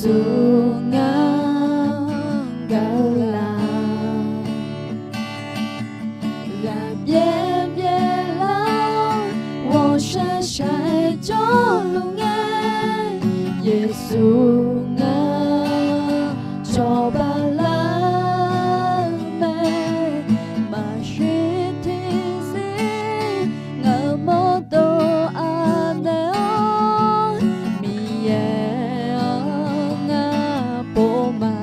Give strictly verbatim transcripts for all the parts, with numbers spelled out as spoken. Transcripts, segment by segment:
Yeqsur ngar gaq-eu laf, ghaqbyaer byaerlar-awr ghawqshaq shaq-aer jawrluf ngae, Yeqsur ngar cawba lar-eu mae. Maqshuir tiqzir ngaq-euq mawrdo anaeq-awr, Miqyaer-anr ngar pov ma.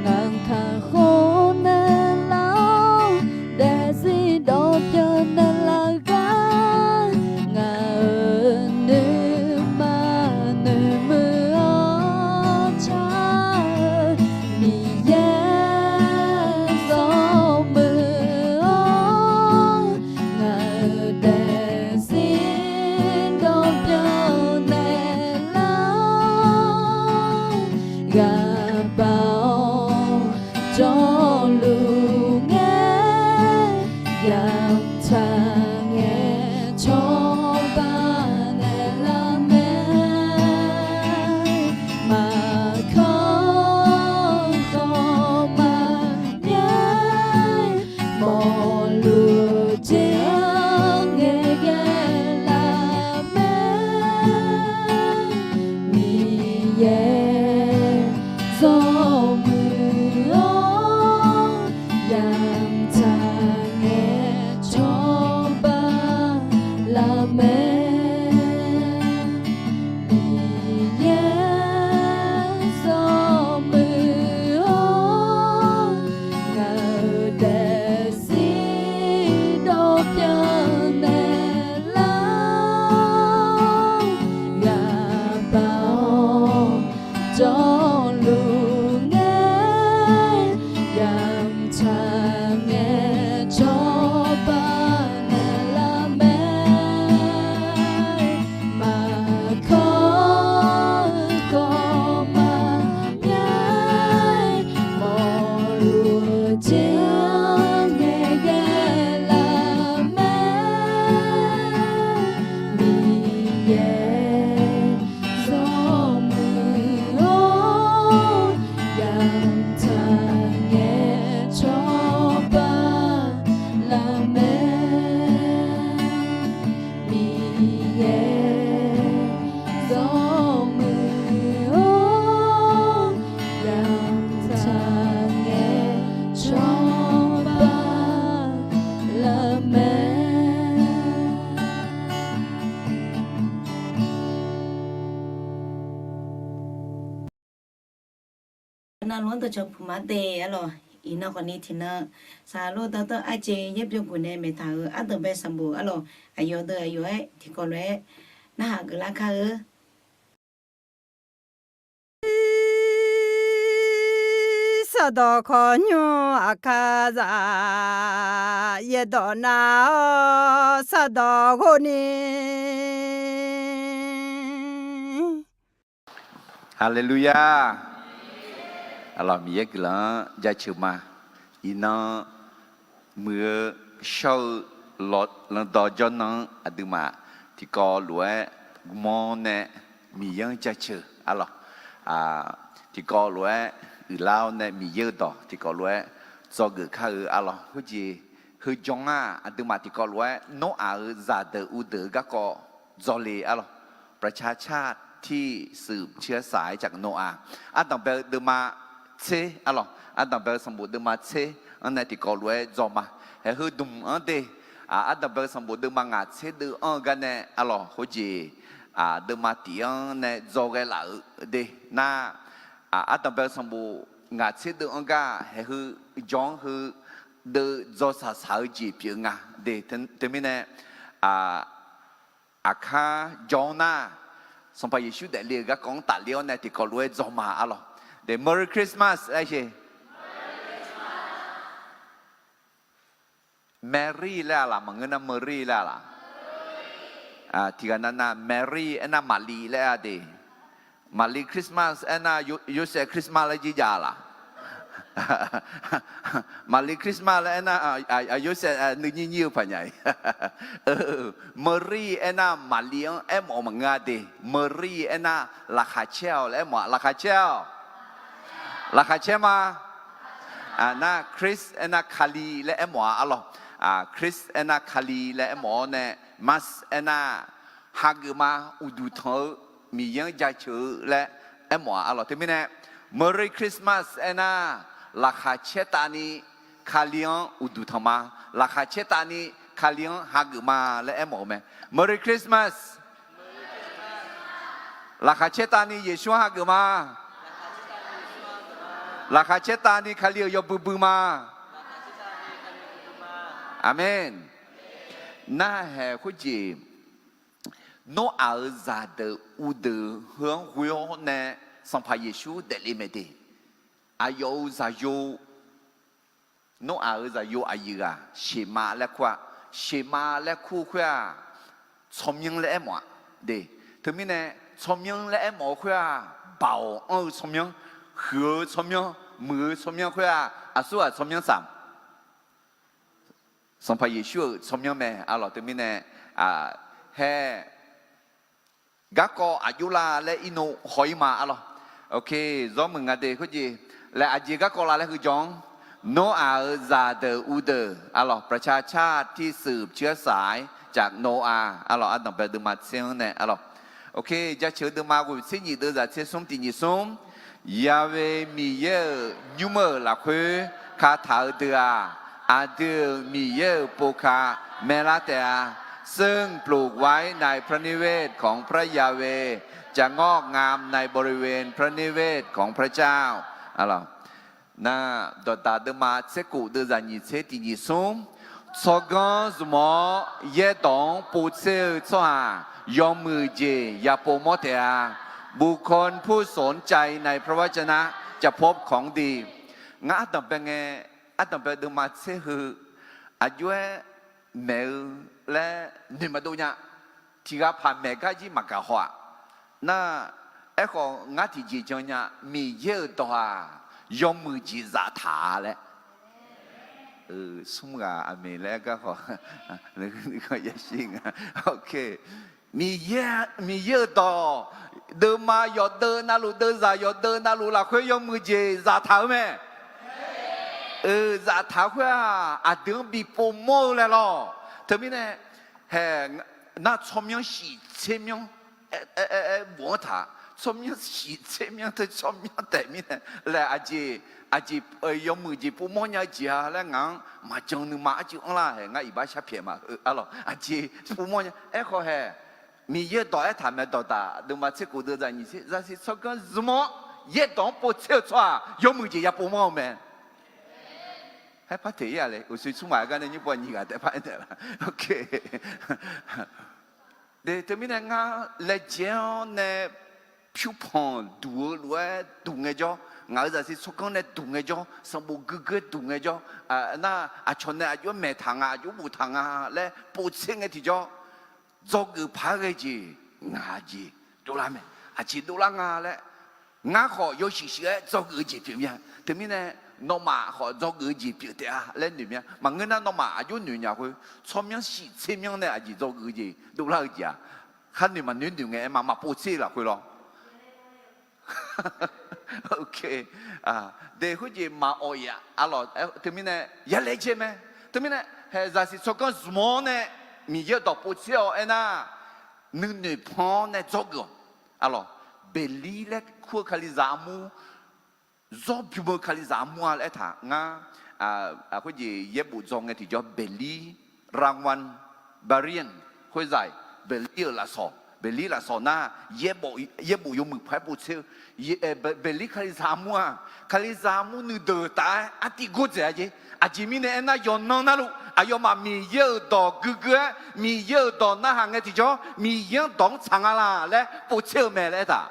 Ngaq-euq kakhof naeqlaf-awr, daefzir dawqbyan naeqlaf gar, ngaq-euq nuima noeqmuiq-awr car-eu Miqyaer zawmuiq-awr, ngaq-euq daefzir dawqbyan naeqlaf-awr, ghaqbaq-awr jawrluf ngae, yamtsaq ngae cawba naeqlaf mae. Maqkawr khawf maqbyav, mawrluf jeq-anr ngaeqghae laf mae. Miqyaer zawmuiq-awr, yamtsaq ngae cawba laf mae. Miqyaer zawmuiq-awr, ngaq-euq daefzir dawqbyan naeqlaf-awr, ghaqbaq-awr jawrluf ngae, yamtsaq ngae cawba naeqlaf mae. Maqkawr khawf maqbyav, mawrluf jeq-anr ngaeqghae laf mae. Miqyaer zawmuiq-awr, yamtsaq ngae cawba laf mae. Miqyaer zawmuiq-awr, yamtsaq ngae cawba laf mae. Navluf-anr dawqcawq puq ma de arlawq. Iqnan khawfni tiqnan saqlor dawrdanr arjeq yaerbyov guf nae maeqtaq-euq ardanqbae sanqbof arlawq, aqyawf deuq aqyawf-aer tiqkawv lof-aer narhaq geuflar kar-eu. Sardawq khawqnymr aqkar zaq, yaerdawq nav-awr sardawq ghofni. Haleluya! Arlawq, Miqyaer guiqlanq-anr jaceuq ma. Iqnan muiq-eu shawr-eu lanqdawq jawrnan-anr aqduimaf tiqkawv lof-aer gmawr nae Miqyaer-anr jaceuq arlawq. Tiqkawv lof-aer uiqlar-awr nae Miqyaer-euq dawq tiqkawv lof-aer dzawgeuf kar-eu arlawq. Khoerjeq heu jan-aq, aqduimaf tiqkawv lof-aer Noraq-euq zaqdeuq uvdeuq-eu garkawv dzawle arlawq. ประชาชาติที่สืบเชื้อสายจากโนอาห์ ardanqbae-eu deuvma tser arlawq. Ardanqbae-eu sanqbof deuvma tser-anr nae tiqkawv lof-aer dzaw ma. Haeq heu dmq-anr de, ardanqbae-eu sanqbof deuvma ngaq tser deuv-anr-eu gar nae arlawq, khoerjeq deuvma tif-anr nae dzaw ghae laf-euq de nar, ardanqbae-eu sanqbof ngaq tser deuv-anr gar haeq heu jan-anr heu deuv dzaw saqsaq-eu jeq pyeuf nga de. Teumirnae aqkar jan-anr nar, Sanqpaq Yeqsur daefle-euq garkawv-anr tafler-awr nae tiqkawv lof-aer dzaw ma arlawq. De Merry Christmas aer-eu. Mary laer-a laq? Maqngeur nar Merry laer-a laq? Tiqghaq nav nav Mary aernar Maqli laer-a de. Maqli Christmas aernar Yo- Yorsaev Christmas laer jir jav-a laq? Maqli Christmas laer aernar, aqyawf saef nuinyir nyir-eu paqnya-iq. Maqri aernar Maqli-anr aermawf-eu maqngeur-a de. Maqri aernar laqkhaq caer-awq laer aermawf-a. Laqkhaq caer-awq. Laqkhaq caer ma. Nar Christ aernar Kali laer aermawf-a arlawq. Christ aernar Kali laer aermawf-awr nae, Mas aernar hageuf ma, uqduq tanq-eu, Miqyaer-anr jaceuq-eu laer aermawf-a arlawq. Teumirnae Merry Christmas aernar, laqkhaq caertavni Kali-anr uqduq tanq ma, laqkhaq caertavni Kali-anr hageuf ma laer aermawf-eu mae. Merry Christmas. Laqkhaq caertavni Yeqsur-anr hageuf ma. Laqkhaq caertavni Kali-euq yawbui bui ma. Aqmeq. Narhaq khoerjeq, Noraq-euq zaqdeuq uvdeuq heu-anr ghoe-awr nae Sanqpaq Yeqsur daefle mae de. Aqyawf-euq zaqyo, Noraq-euq zaqyo aqyuif ghaq Sheqmav laer kur-a. Sheqmav laer kur khoer-aq, tsawrmyanr laer aermawf-a de. Teumirnae tsawrmyanr laer aermawf-eu khoer-aq, baoq anr-eu tsawrmyanr, huiq-eu tsawrmyanr, muiq-eu tsawrmyanr khoer-aq, aqsurghaq tsawrmyanr saq Sanqpaq Yeqsur-euq tsawrmyanr mae arlawq. Teumirnae, haer, garkawv aqjox la laer irnov haw-ir ma arlawq. Ok, zawr muiq nga de khoerjeq laer aqjeq garkawv la laer heu jawr-anr, Noraq-euq zaqdeuq uvdeuq arlawq, ประชาชาติที่สืบเชื้อสายจากโนอาห์ arlawq, ardanqbae deuvma tser-anr nae arlawq. Ok, jaceuq-eu deuvma ghoeq tser nyif deuvzaq tser smr tiq nyif smr, Yahweh Miqyaer-euq nymr-euq lafkhoer kataq-eu deuq-aq, aqdui-euq Miqyaer-euq pov ka maelar taef-a. ซึ่งปลูกไว้ในพระนิเวศของพระยาเวห์ จะงอกงามในบริเวณพระนิเวศของพระเจ้า Nar, dawqdaq deuvma tser khof deuvzaq nyiq tser tiq nyiq smr, tsawrganr zmq-awr yaerdawq-anr povtser-eu tsawrhaq yawmuiq jeq yapov mawr taef-a. บุคคลผู้สนใจในพระวจนะจะพบของดี Ngar ardanqbae ngae, ardanqbae deuvma tser heu aqjox-aer maeq-eu laer noeq maqdov nya. Tiq ghaq paq maeq gar jir maqgaq haw-aq. Nar, aerkhawf ngar tiqjeq jan nya, Miqyaer-euq dawq-aq, yawmuiq jeq zaftaq-a laer. Smr ghaq aqmeq laer gar khawf, yashir nga. Ok. Miqyaer, Miqyaer-euq dawq, deuvma yawqdeuv navluf, deuvzaq yawqdeuv navluf lafkhoer yawmuiq jeq zaftaq-eu mae. Zaftaq-eu khoer-aq, aqdui-anr bipov mawr-eu laer lawq. Teumirnae, hae, nar tsawrmyanr shif tser myanr, aer, aer, aer, bof-anr taq, tsawrmyanr shif tser myanr teu tsawrmyanr taef mirnae laer aqjeq, aqjeq, yawmuiq jeq pov mawr nya-eu jeq-a laer ngaq-anr maqjan nuima arcuiv anr lar hae, ngar iqbax sharpyaeq ma, arlawq, aqjeq pov mawr nya, aerkhawf hae, Miqyaer-eu dawq aertaq mae, dawqdaq deuvma tser khof deuvzaq nyiq tser, zaqsiq tsawrganr zmq-awr yaerdawq-anr povtser-eu tsawrhaq yawmuiq jeq yapov mawr-eu mae. Haer par teq-ir-a le, uqshoe tsmr ghaq gar nae nymr pov nyiq ghaq taef par aernaeq la. Ok. De, teumirnae ngar laejae-anr nae pyurpanq duq-eu lof-aer duq ngaejawr, ngaq-euq zaqsiq tsawrganr nae duq ngaejawr, sanqbof guiqguir-aer duq ngaejawr, nar aqcawq nae aqjox maeqtaq nga, aqjox boftaq nga laer povtser ngae tiqjawr, dzawgeuf paq-aer ghae jeq ngaq jeq dovlar mae. Aqjeq dovlar nga laer, ngar khawf yawshuif shuif-aer dzawgeuf-eu jeq pyeuf mir-a. Teumirnae nawmaf khawf dzawgeuf-eu jeq pyeuf taef-a laer noeq mir-a. Maqngeur nar nawmaf aqjox noeq nya khoer, tsawrmyanr shif tser myanr nae aqjeq dzawgeuf-eu jeq dovlar-eu jeq-aq, khar noeq maqnoeq noeq ngae aer ma, maqpov tser-eu lafkhoer lawr. Ok. De, khoerjeq maqawq-iq-a, arlawq, teumirnae ya laejae mae. Teumirnae hae, zaqsiq tsawrganr zmq-awr nae Miqyaer-eu dawq povtser-awq aernar, nuinoeq pan-awr nae dzawgeuf-awq, arlawq. Beqlir laer kur-eu kalizaq armur, zawr bym-eu kalizaq armur-a laer aertaq ngar, khoerjeq yaerbof dzaw ngae tiqjawr Beqlir, รางวัล Berean khoerzaq-iq, Beqlir-euq lafsawq, Beqlir lafsawq nar, yaerbof yawmuiq paq-aer povtser-eu, Beqlir kalizaq armur-aq, kalizaq armur nuideuq taf-aer artiv gordzaeq-a jeq. Aqjeq mirnae aernar, yawqnan narluf aqyawfmaf Miqyaer-euq dawq guiqguir-aer, Miqyaer-euq dawq narhaq ngae tiqjawr, Miqyaer-anr dawq-anr tsaq nga laq laer povtser-eu mae laer aertaq.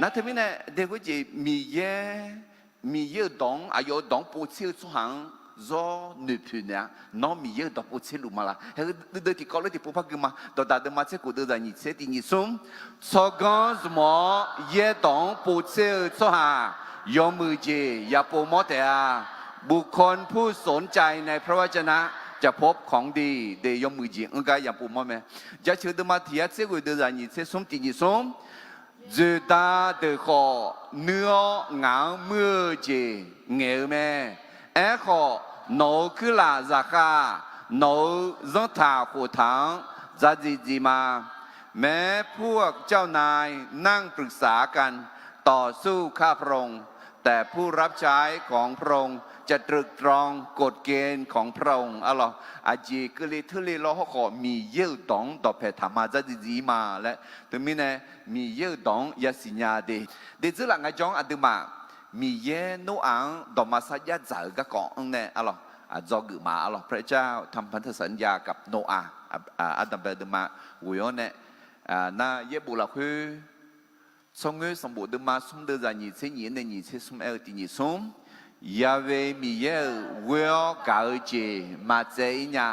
Nar teumirnae de, khoerjeq Miqyaer, Miqyaer-euq dawq-anr, aqyawf-euq dawq-anr povtser-eu tsawrhaq-anr zawr noeqpoeq naeq-a. Nawr Miqyaer-euq dawq povtser luf ma laq? Hae, deuvdeuv tiqkawv lof tiqpov par gui ma. Dawqdaq deuvma tser khof deuvzaq nyiq tser tiq nyiq smr, tsawrganr zmq-awr yaerdawq-anr povtser-eu tsawrhaq Yawmuiq jeq yaqpov mawr taef-a. บุคคลผู้สนใจในพระวจนะจะพบของดี de yawmuiq jeq-anr gar yaqpov mawr mae. Jaceuq deuvma tiq yar tser ghoeq deuv zaq nyiq tser smr tiq nyiq smr. Dzoeqda deuq khawf nuir-awr ngaq-anr muir-eu jeq ngaeq-eu mae. Aerkhawf, nawq-euq kuirlaf zaqkhav-aq, nawq-euq zanrtaq khoftaq-anr dzardziv dziv ma. แม้พวกเจ้านายนั่งปรึกษากัน ต่อสู้ข้าพระองค์ แต่ผู้รับใช้ของพระองค์จะตรึกตรองกฎเกณฑ์ของพระองค์ Arlawq, aqjeq keuvle teurle lawr hawrkhawf, Miqyaer-euq dawq-anr dawqpae taq ma dzardziv dziv ma laer. Teumirnae, Miqyaer-euq dawq-anr yasiq nya de. Deuq dzeurlaf ngaejawr-anr aqduimaf Miqyaer Noraq-anr dawqma sarjax dzaq-eu garkawv-anr nae arlawq, dzawgeuf ma arlawq. พระเจ้าทำพันธสัญญากับโนอาห์ ardanqbae deuvma ghoe-awr nae, nar yaerbof lafkhoer tsawrngoer sanqbof deuvma smr deuv zaq nyiq tser nyiq-anr nae nyiq tser smr aer-eu tiq nyiq smr. Yahweh Miqyaer-euq ghoer-awr gaq-eu jeq maqtsaev-ir nya.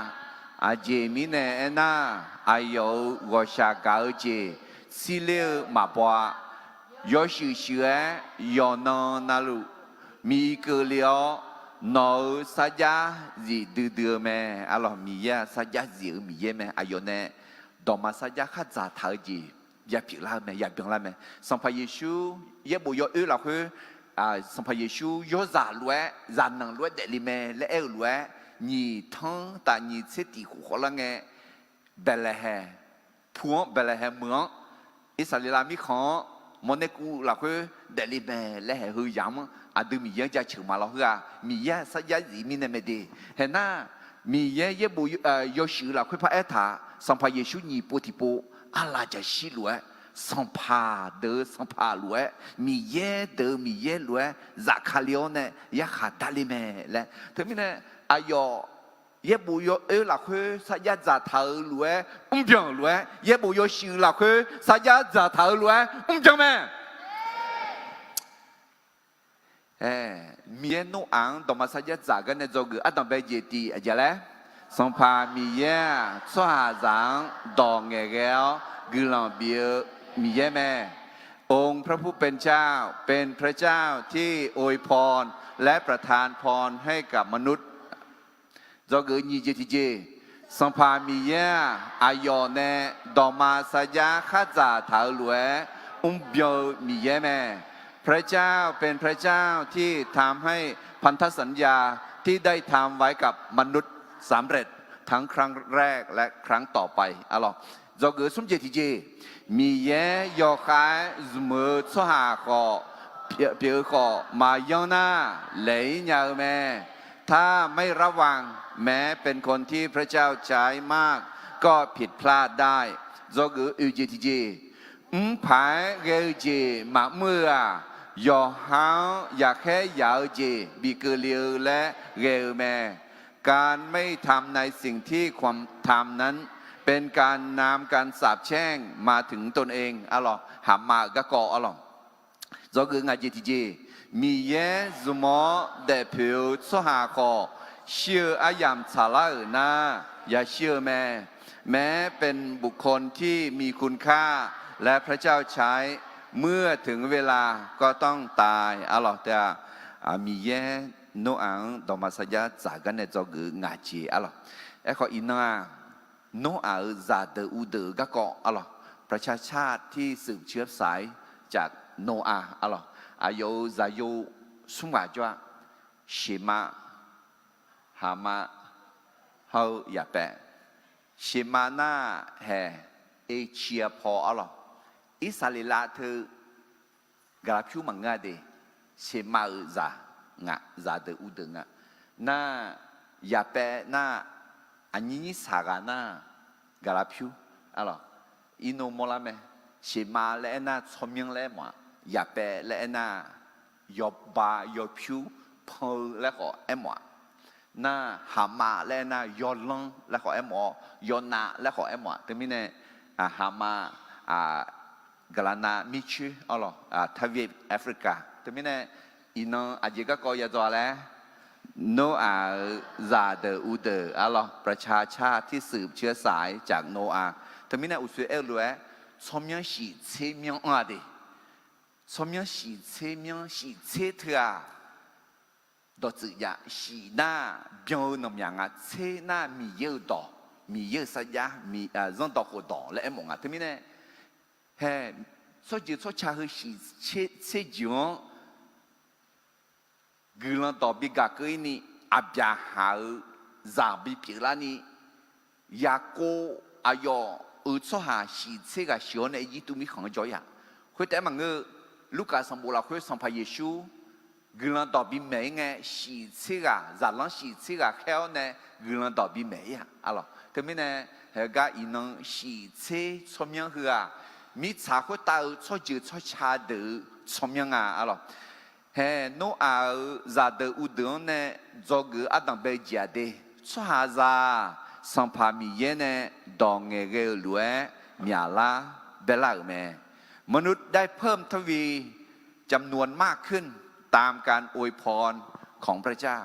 Aqjeq mirnae aernar, aqyawf-euq ghawqshaq gaq-eu jeq shirler-eu maqbaw-a. Yawshuif shuif-aer yawqnan navluf miqkeuv le-awr, nawq-euq sarjax zif duidui-eu mae. Arlawq, Miqyaer-aq sarjax zif-eu Miqyaer mae. Aqyawf nae dawqma sarjax khar dzaqtaq-eu jeq yapyeuf lar-eu mae, yabyan lar mae. Sanqpaq Yeqsur yaerbof yawoer lafkhoer, Sanqpaq Yeqsur yawrzaq lof-aer, zaqnanq lof-aer daefle mae laer aer-eu lof-aer, nyiq tanr taf nyiq tser tiq khof khawf lar ngae, Baeqlaeqhaeq pu-anr, Baeqlaeqhaeq meuq-anr, Irsaqleqlav mirkhanq-anr mawrnae kuv lafkhoer daefle mae laer haeq heu yamq-anr aqdui Miqyaer-anr jaceuq ma lawr. Heu-aq Miqyaer-aq sarjax zif mirnae mae de. Haeq nar, Miqyaer yaerbof yawshuif lafkhoer paraer taq, Sanqpaq Yeqsur nyiq pov tiqpov arlaqjaqshir lof-aer, sanqpaq deuq-eu Sanqpaq lof-aer, Miqyaer deuq-eu Miqyaer lof-aer zafkale-awr nae yarkhaq darle mae laer. Teumirnae aqyawf yaerbof yawoer lafkhoer sarjax dzaqtaq-euq lof-aer mrbyan-euq lof-aer, yaerbof yawshuif lafkhoer sarjax dzaqtaq-euq lof-aer mrbyan mae. Miqyaer Noraq-anr dawqma sarjax dzaq gar nae dzawgeuf ardanqbae jeq tiq aqjeq laer, Sanqpaq Miqyaer-aq, tsawrhaqzaq-anr dawq ngaeqghae-awr guiqlanq bif-eu Miqyaer mae. องค์พระผู้เป็นเจ้า เป็นพระเจ้าที่อวยพรและประทานพรให้กับมนุษย์ Dzawgeuf nyiq jeq tiqjeq, Sanqpaq Miqyaer-aq, aqyawf nae dawqma sarjax khar dzaqtaq-euq lof-aer mrbyan-eu Miqyaer mae. พระเจ้าเป็นพระเจ้าที่ทำให้พันธสัญญาที่ได้ทำไว้กับมนุษย์สำเร็จ ทั้งครั้งแรกและครั้งต่อไป Arlawq, dzawgeuf smr jeq tiqjeq, Miqyaer yawkhav-aer zmq-eu tsawrhaq khawf, pyeuf-eu khawf maqyanr nar, laeq-ir nya-eu mae. ถ้าไม่ระวัง แม้เป็นคนที่พระเจ้าใช้มาก ก็ผิดพลาดได้ Dzawgeuf oeq jeq tiqjeq, mrpaq-aer ghae-eu jeq maqmr-eu-aq, yawqha-anr yaqkhaer yaq-eu jeq bikeuv le-eu laer ghae-eu mae. การไม่ทำในสิ่งที่ควรทำนั้น เป็นการนำการสาปแช่งมาถึงตนเอง Arlawq, haqma-euq garkawv arlawq. Dzawgeuf ngaq jeq tiqjeq, Miqyaer zmq-awr daefpoeq-eu tsawrhaq khawf, shir-eu aryamq tsaqlar-euq nar, yashir-eu mae. แม้เป็นบุคคลที่มีคุณค่า และพระเจ้าใช้ เมื่อถึงเวลาก็ต้องตาย Arlawq, taef-aq, Miqyaer Noraq-anr dawqma sarjax dzaq gar nae dzawgeuf ngaq jeq arlawq. Aerkhawf iqnan-aq, Noraq-euq zaqdeuq uvdeuq-euq garkawv arlawq, ประชาชาติที่สืบเชื้อสายจากโนอาห์ arlawq, aqyawf-euq zaqyo smr ghaq jawr-a, Sheqmav, Haqmav, hawr-eu Yaqpaev. Sheqmav nar haeq Erciav paw arlawq, Irsaqleqlav teu gaqlaq pyur maqngeur-a de. Sheqmav-euq zaq ngaq, zaqdeuq uvdeuq nga. Nar, Yaqpaev nar, aqnyir nyir saq ghaq nar, gaqlaq pyur arlawq, irnov mawrlar mae. Sheqmav laer aernar tsawrmyanr laer aermawf-aq, Yaqpaev laer aernar yawba yawpyur pan-eu laer khawf aermawf-aq, nar, Haqmav laer aernar yawlanr laer khawf aermawf-awr, yawnav laer khawf aermawf-aq. Teumirnae, Haqmav, gaqlaqnav mircoer arlawq, ทวีปแอฟริกา. Teumirnae, iqnan aqjeq garkawv ya dzaw-a laer, Noraq-euq zaqdeuq uvdeuq arlawq, ประชาชาติที่สืบเชื้อสายจากโนอาห์. Teumirnae uqsoer aer-eu lof-aer, tsawrmyanr shif tser myanr anr-a de. tsawrmyanr shiqtser myanr shiqtser teu-aq, dawqtsuif jav shiq nar byan-eu nanqmyaq nga. Tser nar Miqyaer-euq dawq, Miqyaer-euq sarjax, Miq- zanrdawq khofdawq laer aermawf nga. Teumirnae, hae, tsawrjeuq tsawrca heu shiqtser jeuq-anr guiqlanq dawq bi gaqkeuv-ir ni, Aqbyaqhaq-euq zaq bipyeuf larni, Yaqkov aqyawf-euq tsawrhaq shiqtser ghaq sheuq-awr nae Erjirtuv mirkhanq-anr jawr-ir-aq. Khoertaef-aer maqngeur, Lurkaf sanqbof lafkhoer Sanqpaq Yeqsur guiqlanq dawq bimaeq-ir ngae, shiqtser ghaq, zaqlanr shiqtser ghaq khaer-awr nae guiqlanq dawq bimaeq-ir-aq, arlawq. Teumirnae, haegar iqnan shiqtser tsawrmyanr heu-aq, mirtsaq khoertav-eu tsawrjeuq tsawrca deuq-eu tsawrmyanr nga, arlawq. Hae, Noraq-euq zaqdeuq uvdeuq-anr nae dzawgeuf-eu ardanq bae-eu jeq-aq de, tsawrhaqzaq-aq, Sanqpaq Miqyaer nae dawq ngaeqghae-eu lof-aer myaqlar baerlar-euq mae. มนุษย์ได้เพิ่มทวีจำนวนมากขึ้นตามการอวยพรของพระเจ้า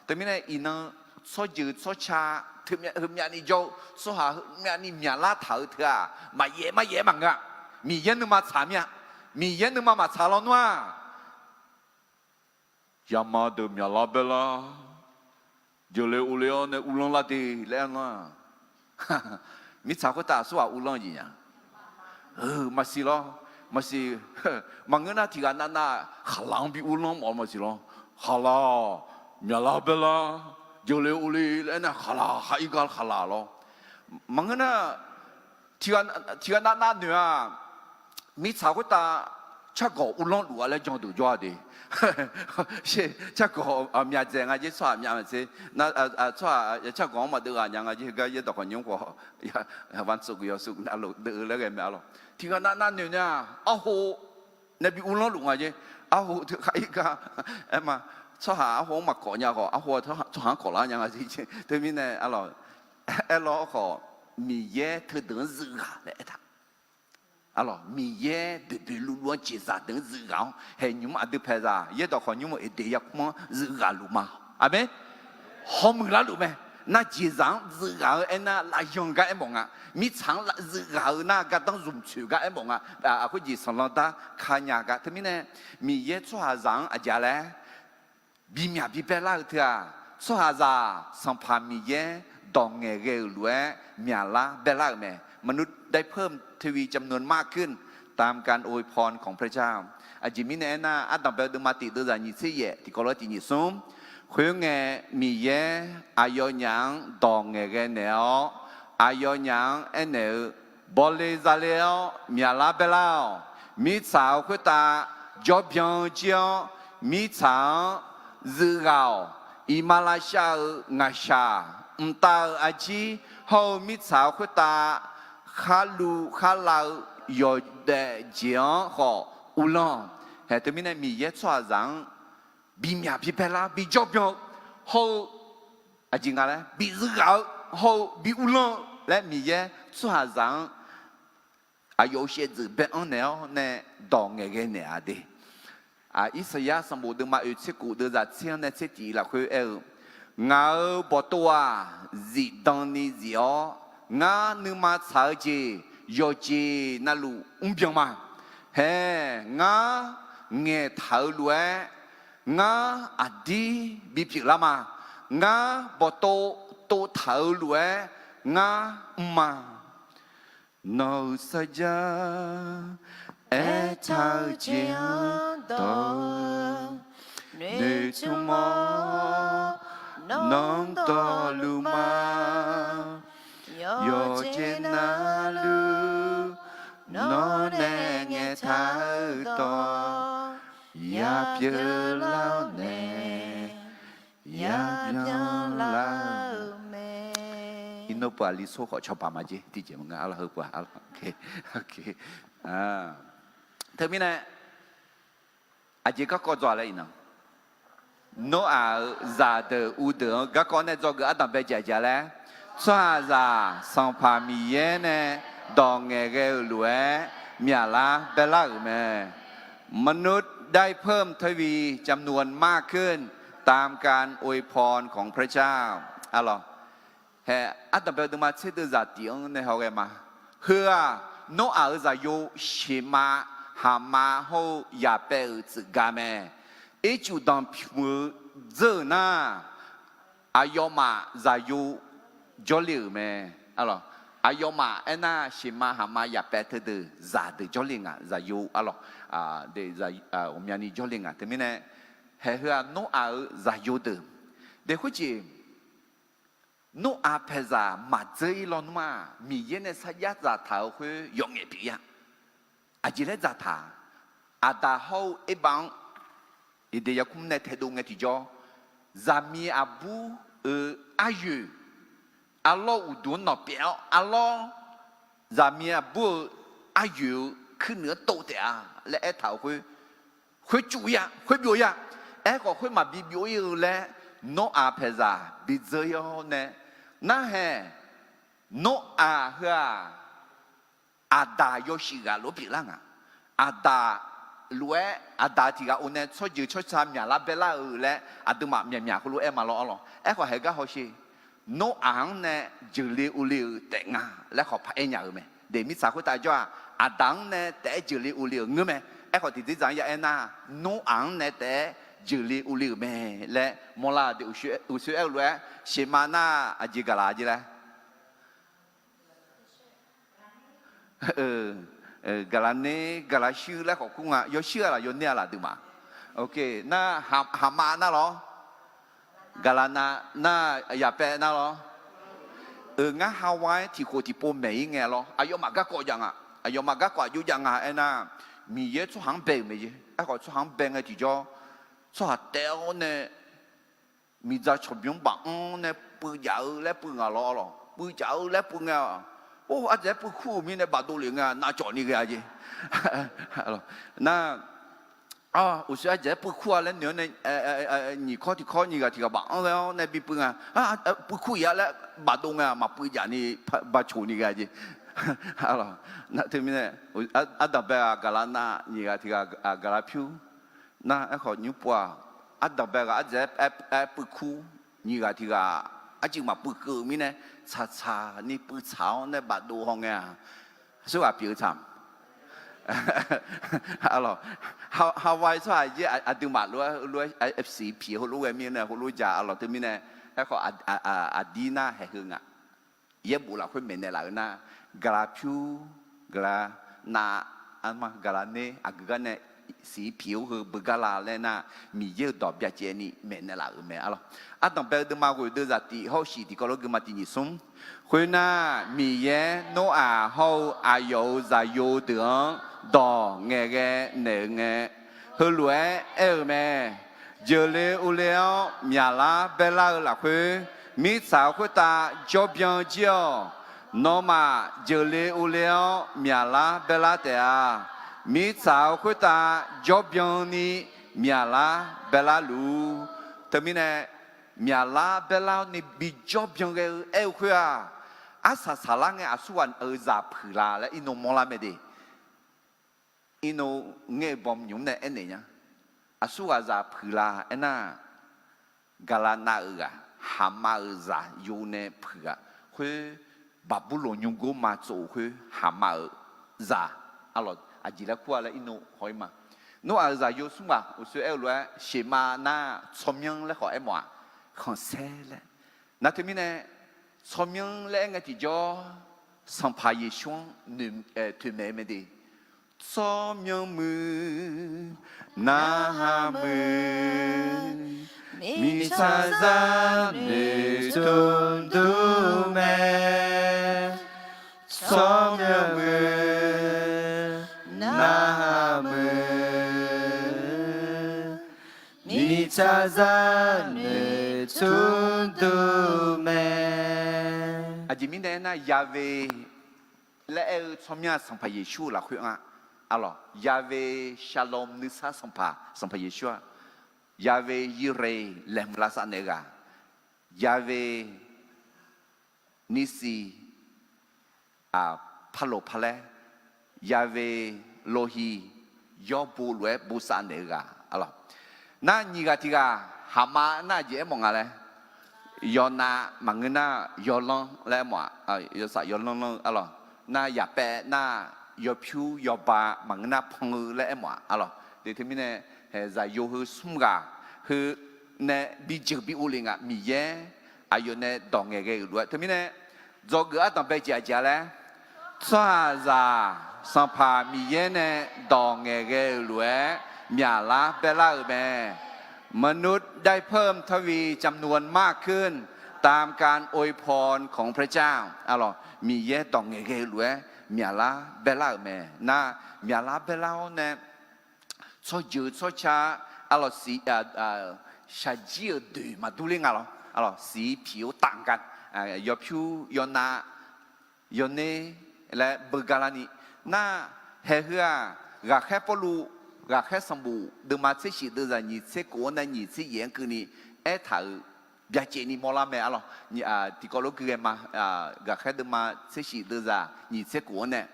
Teumirnae iqnan tsawrjeuq tsawrca teu- heumyavni jawr-eu tsawrhaq heumyavni myaqlar taq-eu teu-aq, maqyaef maryaef-aer maqngeur-a. Miqyaer nuima tsaq mir-a. Miqyaer nuima maqtsaq lawnmr-aq, yama deuq myaqlar baerlar, jeuqle ovle-awr nae uvlanr lar de laer aer nar, mirtsaq khoertav aqsurghaq uvlanr jeq nya. Eu, maqsiq lawr, maqsiq. Maqngeur nar tiqghaq navnav khaqlaq-anr bi uvlanr mawf-eu maqsiq lawr. Khaqlaq-awq, myaqlar baerlar, jeuqle ovle laer aer nar khaqlaq khaq-ir gar khaqlaq lawr. Maqngeur nar, tiqghaq navnav noeq-aq, mirtsaq khoertav cargawq uvlanr luf-a laer jan duq jawr-a de. Cargawq myaqdzaeq nga jer, tsawrhaq myavmaqtser, tsawrhaq cargawq-anr maqdeuv ghaq nya nga jer, heugar yaerdawq khawf nymr khawf, วันศุกร์ yawsuf navluf deuv-eu laer ghae mae arlawq. Tiqghaq navnav noeq nar-aq, arho nae bi uvlanr luf nga jer. Arho teu khaq-ir gar aer ma, tsawrhaq arho-anr maqkawf nya khawf, arho tsawrhaq-anr kawf lar nya nga jer. Teumirnae arlawq, aerlawr khawf, Miqyaer teudeuq-anr zuif ghaq laer aertaq. Arlawq, Miqyaer boeqboeq luvluv-anr jeqzaq deuq-anr zuif ghaq-awr, haeq nymq-mr aqdui paeqzaq yaerdawq khawf nymr-eu Eqdeq yarkmr-anr zuif ghaq luf ma. Aqmeq. Hawmuiq larluf mae. Nar jeqzaq-anr zuif ghaq-eu aernar lavyan gar aermawf nga. Mirtsaq-anr zuif ghaq-eu nar gardanr zmq tsoeq gar aermawf nga. Khoerjeq sanqlanq dar kanya gar. Teumirnae, Miqyaer tsawrhaqzaq-anr aqjeq laer bimyaq bibae lar-eu teu-aq, tsawrhaqzaq Sanqpaq Miqyaer dawq ngaeqghae-euq lof-aer myaqlar baelar-euq mae. มนุษย์ได้เพิ่มทวีจำนวนมากขึ้นตามการอวยพรของพระเจ้า Aqjeq mirnae aernar, ardanq bae-eu deuvma tiq deuvzaq nyiq tser yaef tiqkawv lof-aer tiq nyiq smr. Khoerngae, Miqyaer aqyawfnyaf-anr dawq ngaeqghae naeq-awr, aqyawfnyaf-anr aernaeq-eu, bawle zale-awr myaqlar baelar-awq. Mirtsaq-eu khoertav jawrbyan jir-awr, mirtsaq-anr zuif ghaq-awq. Iqmalavshav-eu ngaqshaq, mqtav-eu arjir hawr-eu mirtsaq-eu khoertav kharluv kharlav-eu yawdaef jeq-anr khawf uvlanr-awq. Haeq teumirnae Miqyaer tsawrhaqzaq-anr bimyaq bibae lar, bijawr byan-eu hawr-eu, aqjeq nga laer bizuif ghaq-eu hawr-eu bi uvlanr-eu laer Miqyaer tsawrhaqzaq-anr aqyawf-euq shaevdzeuf bae-anr naeq-awr nae dawq ngaeqghae naeq-a de. Irsaqyar sanqbof deuvma oeq tser kof deuvzaq tser-anr nae tser tiq lafkhoer aer-eu, ngaq-euq bawqtov-aq, zifdan ni zif-awr, ngar nuima tsaq-eu jeq yawqjeq navluf mrbyan ma. Haeq, ngar ngaeqtaq-eu lof-aer, ngar aqdir bipyeuf lar ma. Ngar bawqtov tovtaq-eu lof-aer ngar mr ma. Nawq-euq sarjax aertaq-eu jeq-anr dawq-eu noeqtmq-awr, nawq-anr dawqluf ma. Yawqjeq navluf nawr nae ngaeqtaq-eu dawq yapyeuf lar-awr nae yapyeuf lar-eu mae. Iqnan pov-aq, li tsor khawf cawba maqjeq tiqjeq maqnga, arlawq, heu pov-aq, arlawq. Teumirnae, aqjeq garkawv dzaw laer iqnan, Noraq-euq zaqdeuq uvdeuq-anr garkawv nae dzawgeuf ardanq bae jaqjaq laer, tsawrhaqzaq Sanqpaq Miqyaer nae dawq ngaeqghae-euq lof-aer myaqlar baelar-euq mae. มนุษย์ได้เพิ่มทวีจำนวนมากขึ้น ตามการอวยพรของพระเจ้า Arlawq, hae, ardanq bae-eu deuvma tser deuvzaq tiq-anr nae hawghae ma. Heu-aq, Noraq-euq zaqyo sheqma haqma hawr-eu yaqpaev-euq tsuif ga mae. Ircuf danqpymq-eu dzeur-euq nar, aqyawfmaf zaqyo jawrle-euq mae. Aqyawfmaf aernar, sheqma haqma yaqpaev teudeuq zaqdeuq jawrle nga, zaqyo arlawq, ghawqmyani jawrle nga. Teumirnae, haeq heu-aq Noraq-euq zaqyo deuq. Daef khoerjeq, Noraq paeqzaq maqdzeur-ir lawnmr-aq, Miqyaer nae sarjax dzaqtaq-euq khoer yawf ngaef pyeuf-ir-a. Aqjeq laer dzaqtaq-a, aqda hawr-eu erbav-anr Eqdeq yarkmr nae taedov ngae tiqjawr, zaqmiq aqbur-euq aryoeq, arlawr uqduq-anr nawq pyaev-awr, arlawr zaqmiq aqbur-euq aryoeq-eu kuirnuiq-anr tov taef-a laer aertaq-euq khoer, khoer cuf-ir-a, khoer byov-ir-a. Aerkhawf, khoer maqbi byov-ir-eu laer Noraq paeqzaq bidzeur-ir-awr nae, narhaeq Noraq heu-aq, aqdaq yawshuif ghaq lof-aer pyeuflar nga. Aqdaq lof-aer, aqdaq tiq ghaq of nae tsawrjeuq tsawrca myaqlar baerlar-eu laer aqduimaf myaqmyaq heulof-aer ma lawr arlawq. Aerkhawf, haeq gar hawsher. Noraq-anr nae jeuqle uvle-euq taef nga laer khawf paq-aer nya-euq mae. Daef mirtsaq khoertav jawr-aq, aqdaq-anr nae taef-aer jeuqle uvle-euq ngeur mae. Aerkhawf, tiqdzer dzaq-anr ya aer nar, Noraq-anr nae taef-aer jeuqle uvle-euq mae laer mawrlar-eu. Daef uqshoe aer-eu lof-aer, sheqma nar aqjeq gaqlaq jeq laer gaqlaq ner, gaqlaq shuir laer khawf kur nga. Yawshuir-a laf, yawner-a laf aqduimaf? Nar, haqma nar lawr. Gaqlaq nav nar, yaqpaev nar lawr. Euq ngar hawa-aer tiqkhof tiqpov maeq-ir ngae lawr. Aqyawfmaf garkawv jav nga. Aqyawfmaf garkawv aqjox jav nga aernar, Miqyaer tsawrhaq-anr bae-euq mae jeq. Aerkhawf, tsawrhaq-anr bae ngae tiqjawr, tsawrhaq taef-awr nae miqdzaq cawqbymr baf-anr nae puiv jaf-eu laer puiv nga lawr arlawq. Puiv jaf-eu laer puiv ngae-aq, or, ardzaeq-aer puiv kur-euq mirnae bafdov lef ngae-aq, navcawf ni ghae-a jeq. Nar, uqshoe ardzaeq-aer puiv kur-a laer noeq-awr nae, nyiq kawr tiq kawr nyiq ghaq tiq ghaq baf-anr ghae-awr nae bipuiv nga. Puiv kur-ir-a laer bafdov ngae-aq, maqpuiv jaf ni, bacoq ni ghae-a jeq. Nar teumirnae, ardanq bae ghaq gaqlaq nav, nyiq ghaq tiq ghaq gaqlaq pyur. Nar aerkhawf nymr pov-aq, ardanq bae ghaq ardzaeq-aer puiv kur, nyiq ghaq tiq ghaq arcuiv maqpuiv keuv-eu mirnae, tsaqtsaq ni puiv tsaq-awr nae bafdov haw ngae-aq, aqsurghaq pyeuf-eu tsaq Hawaii tsawrhaq yaer aqduimaf lof-aer lof-aer siq piq heulof ghae mirnae heulof ja arlawq. Teumirnae, aerkhawf, aqdir nar haeq heu nga. Yaerbof lafkhoer maeqnaeq laf-eu nar, gaqlaq pyur, gaqlaq nav, arma gaqlaq ner aqgeu gar nae siq piq-awr heu beugar la laer nar, Miqyaer-euq dawq byacaevni maeqnaeq laf-euq mae arlawq. Ardanq bae-eu deuvma ghoeq deuv zaqtif hawr-eu shiq tiqkawv lof-aer geuma tiq nyiq smr. Khoernar, Miqyaer Noraq hawr-eu aqyawf-euq zaqyo deuq-anr dawq ngaeqghae naeq-eu ngae, heulof-aer aer-eu mae. Jeuqle uvle-awr myaqlar baerlar-eu lafkhoer, mirtsaq khoertav jawrbyan jir-awq. Nawmaf jeuqle uvle-awr myaqlar baerlar taef-a. Mirtsaq-eu khoertav jawrbyan ni myaqlar baerlar luf-ur. Teumirnae, myaqlar baerlar ni bijawr byan ghae-eu aer-eu khoer-aq, arsaq saqlar ngae aqsurghaq-euq zaq puiq la laer irnov mawrlar mae de. Irnov ngaer-eu bawm nymq nae aernaeq nya. Aqsurghaq zaq puiq la aernar, gaqlaq nav-euq ghaq, haqma-euq zaq yo nae puiq ghaq khoer, Baqburloq nymrgor ma tsov-euq khoer haqma-euq zaq, arlawq, aqjeq laer kur-a laer irnov haw-ir ma. Noraq-euq zaq yo smr ghaq uqshoe aer-eu lof-aer sheqma nar tsawrmyanr laer khawf aermawf-aq, khanqsaer laer. Nar teumirnae, tsawrmyanr laer aer ngae tiqjawr, Sanqpaq Yeqsur-anr toeqmaeq-eu mae de. Tsawrmyanr muiq, narhaq muiq, mirtsaqzaq noeqtmq dur mae. Tsawrmyanr muiq, narhaq muiq, mirtsaqzaq noeqtmq dur mae. Aqjeq mirnae aernar, Yahweh laer aer-eu tsawrmyanr-aq Sanqpaq Yeqsur-euq lafkhoer-anr, arlawq, Yahweh Shalom nuisar Sanqpaq, Sanqpaq Yeqsur-aq, Yahweh Yireh laeqhmq lavsav naeq-eu ghaq, Yahweh Nissi parloq parlaer, Yahweh Rohi yawr bo lof-aer bosav naeq-eu ghaq, arlawq. Nar nyiq ghaq tiq ghaq haqma nar aqjeq aermawf nga laer, yawnav maqngeur nar yawlanr laer aermawf-aq, yawsaf yawlanr lanr-eu arlawq. Nar yaqpaev nar yawpyur yawba maqngeur nar pan-eu laer aermawf-a arlawq. Teumirnae, haeq zaqyo heu smr ghaq heu nae bijeuq bi uvlef nga, Miqyaer aqyawf nae dawq ngaeqghae-euq lof-aer. Teumirnae, dzawgeuf ardanq bae jeq aqjeq-a laer, tsawrhaqzaq Sanqpaq Miqyaer nae dawq ngaeqghae-euq lof-aer myaqlar baelar-euq mae. มนุษย์ได้เพิ่มทวีจำนวนมากขึ้น ตามการอวยพรของพระเจ้า arlawq. Miqyaer dawq ngaeqghae-eu lof-aer myaqlar baelar-euq mae. Nar, myaqlar baelar-awr nae tsawrjeuq tsawrca arlawq, siq, shaqjir-euq doeq maqdur ler nga lawr. Arlawq, siq piq-awr taf nga, yawpyur yawnav yawner laer beugar larni. Nar, haeq heu-aq, ghaqkhaer Pawrluv, ghaqkhaer sanqbof deuvma tser shif deuvzaq nyiq tser kof-anr nae nyiq tser yaef-anr keuvni aertaq-euq byacaevni mawrlar mae arlawq. Tiqkawv lof gui ghae ma. Ghaqkhaer deuvma tser shif deuvzaq nyiq tser kof-anr nae,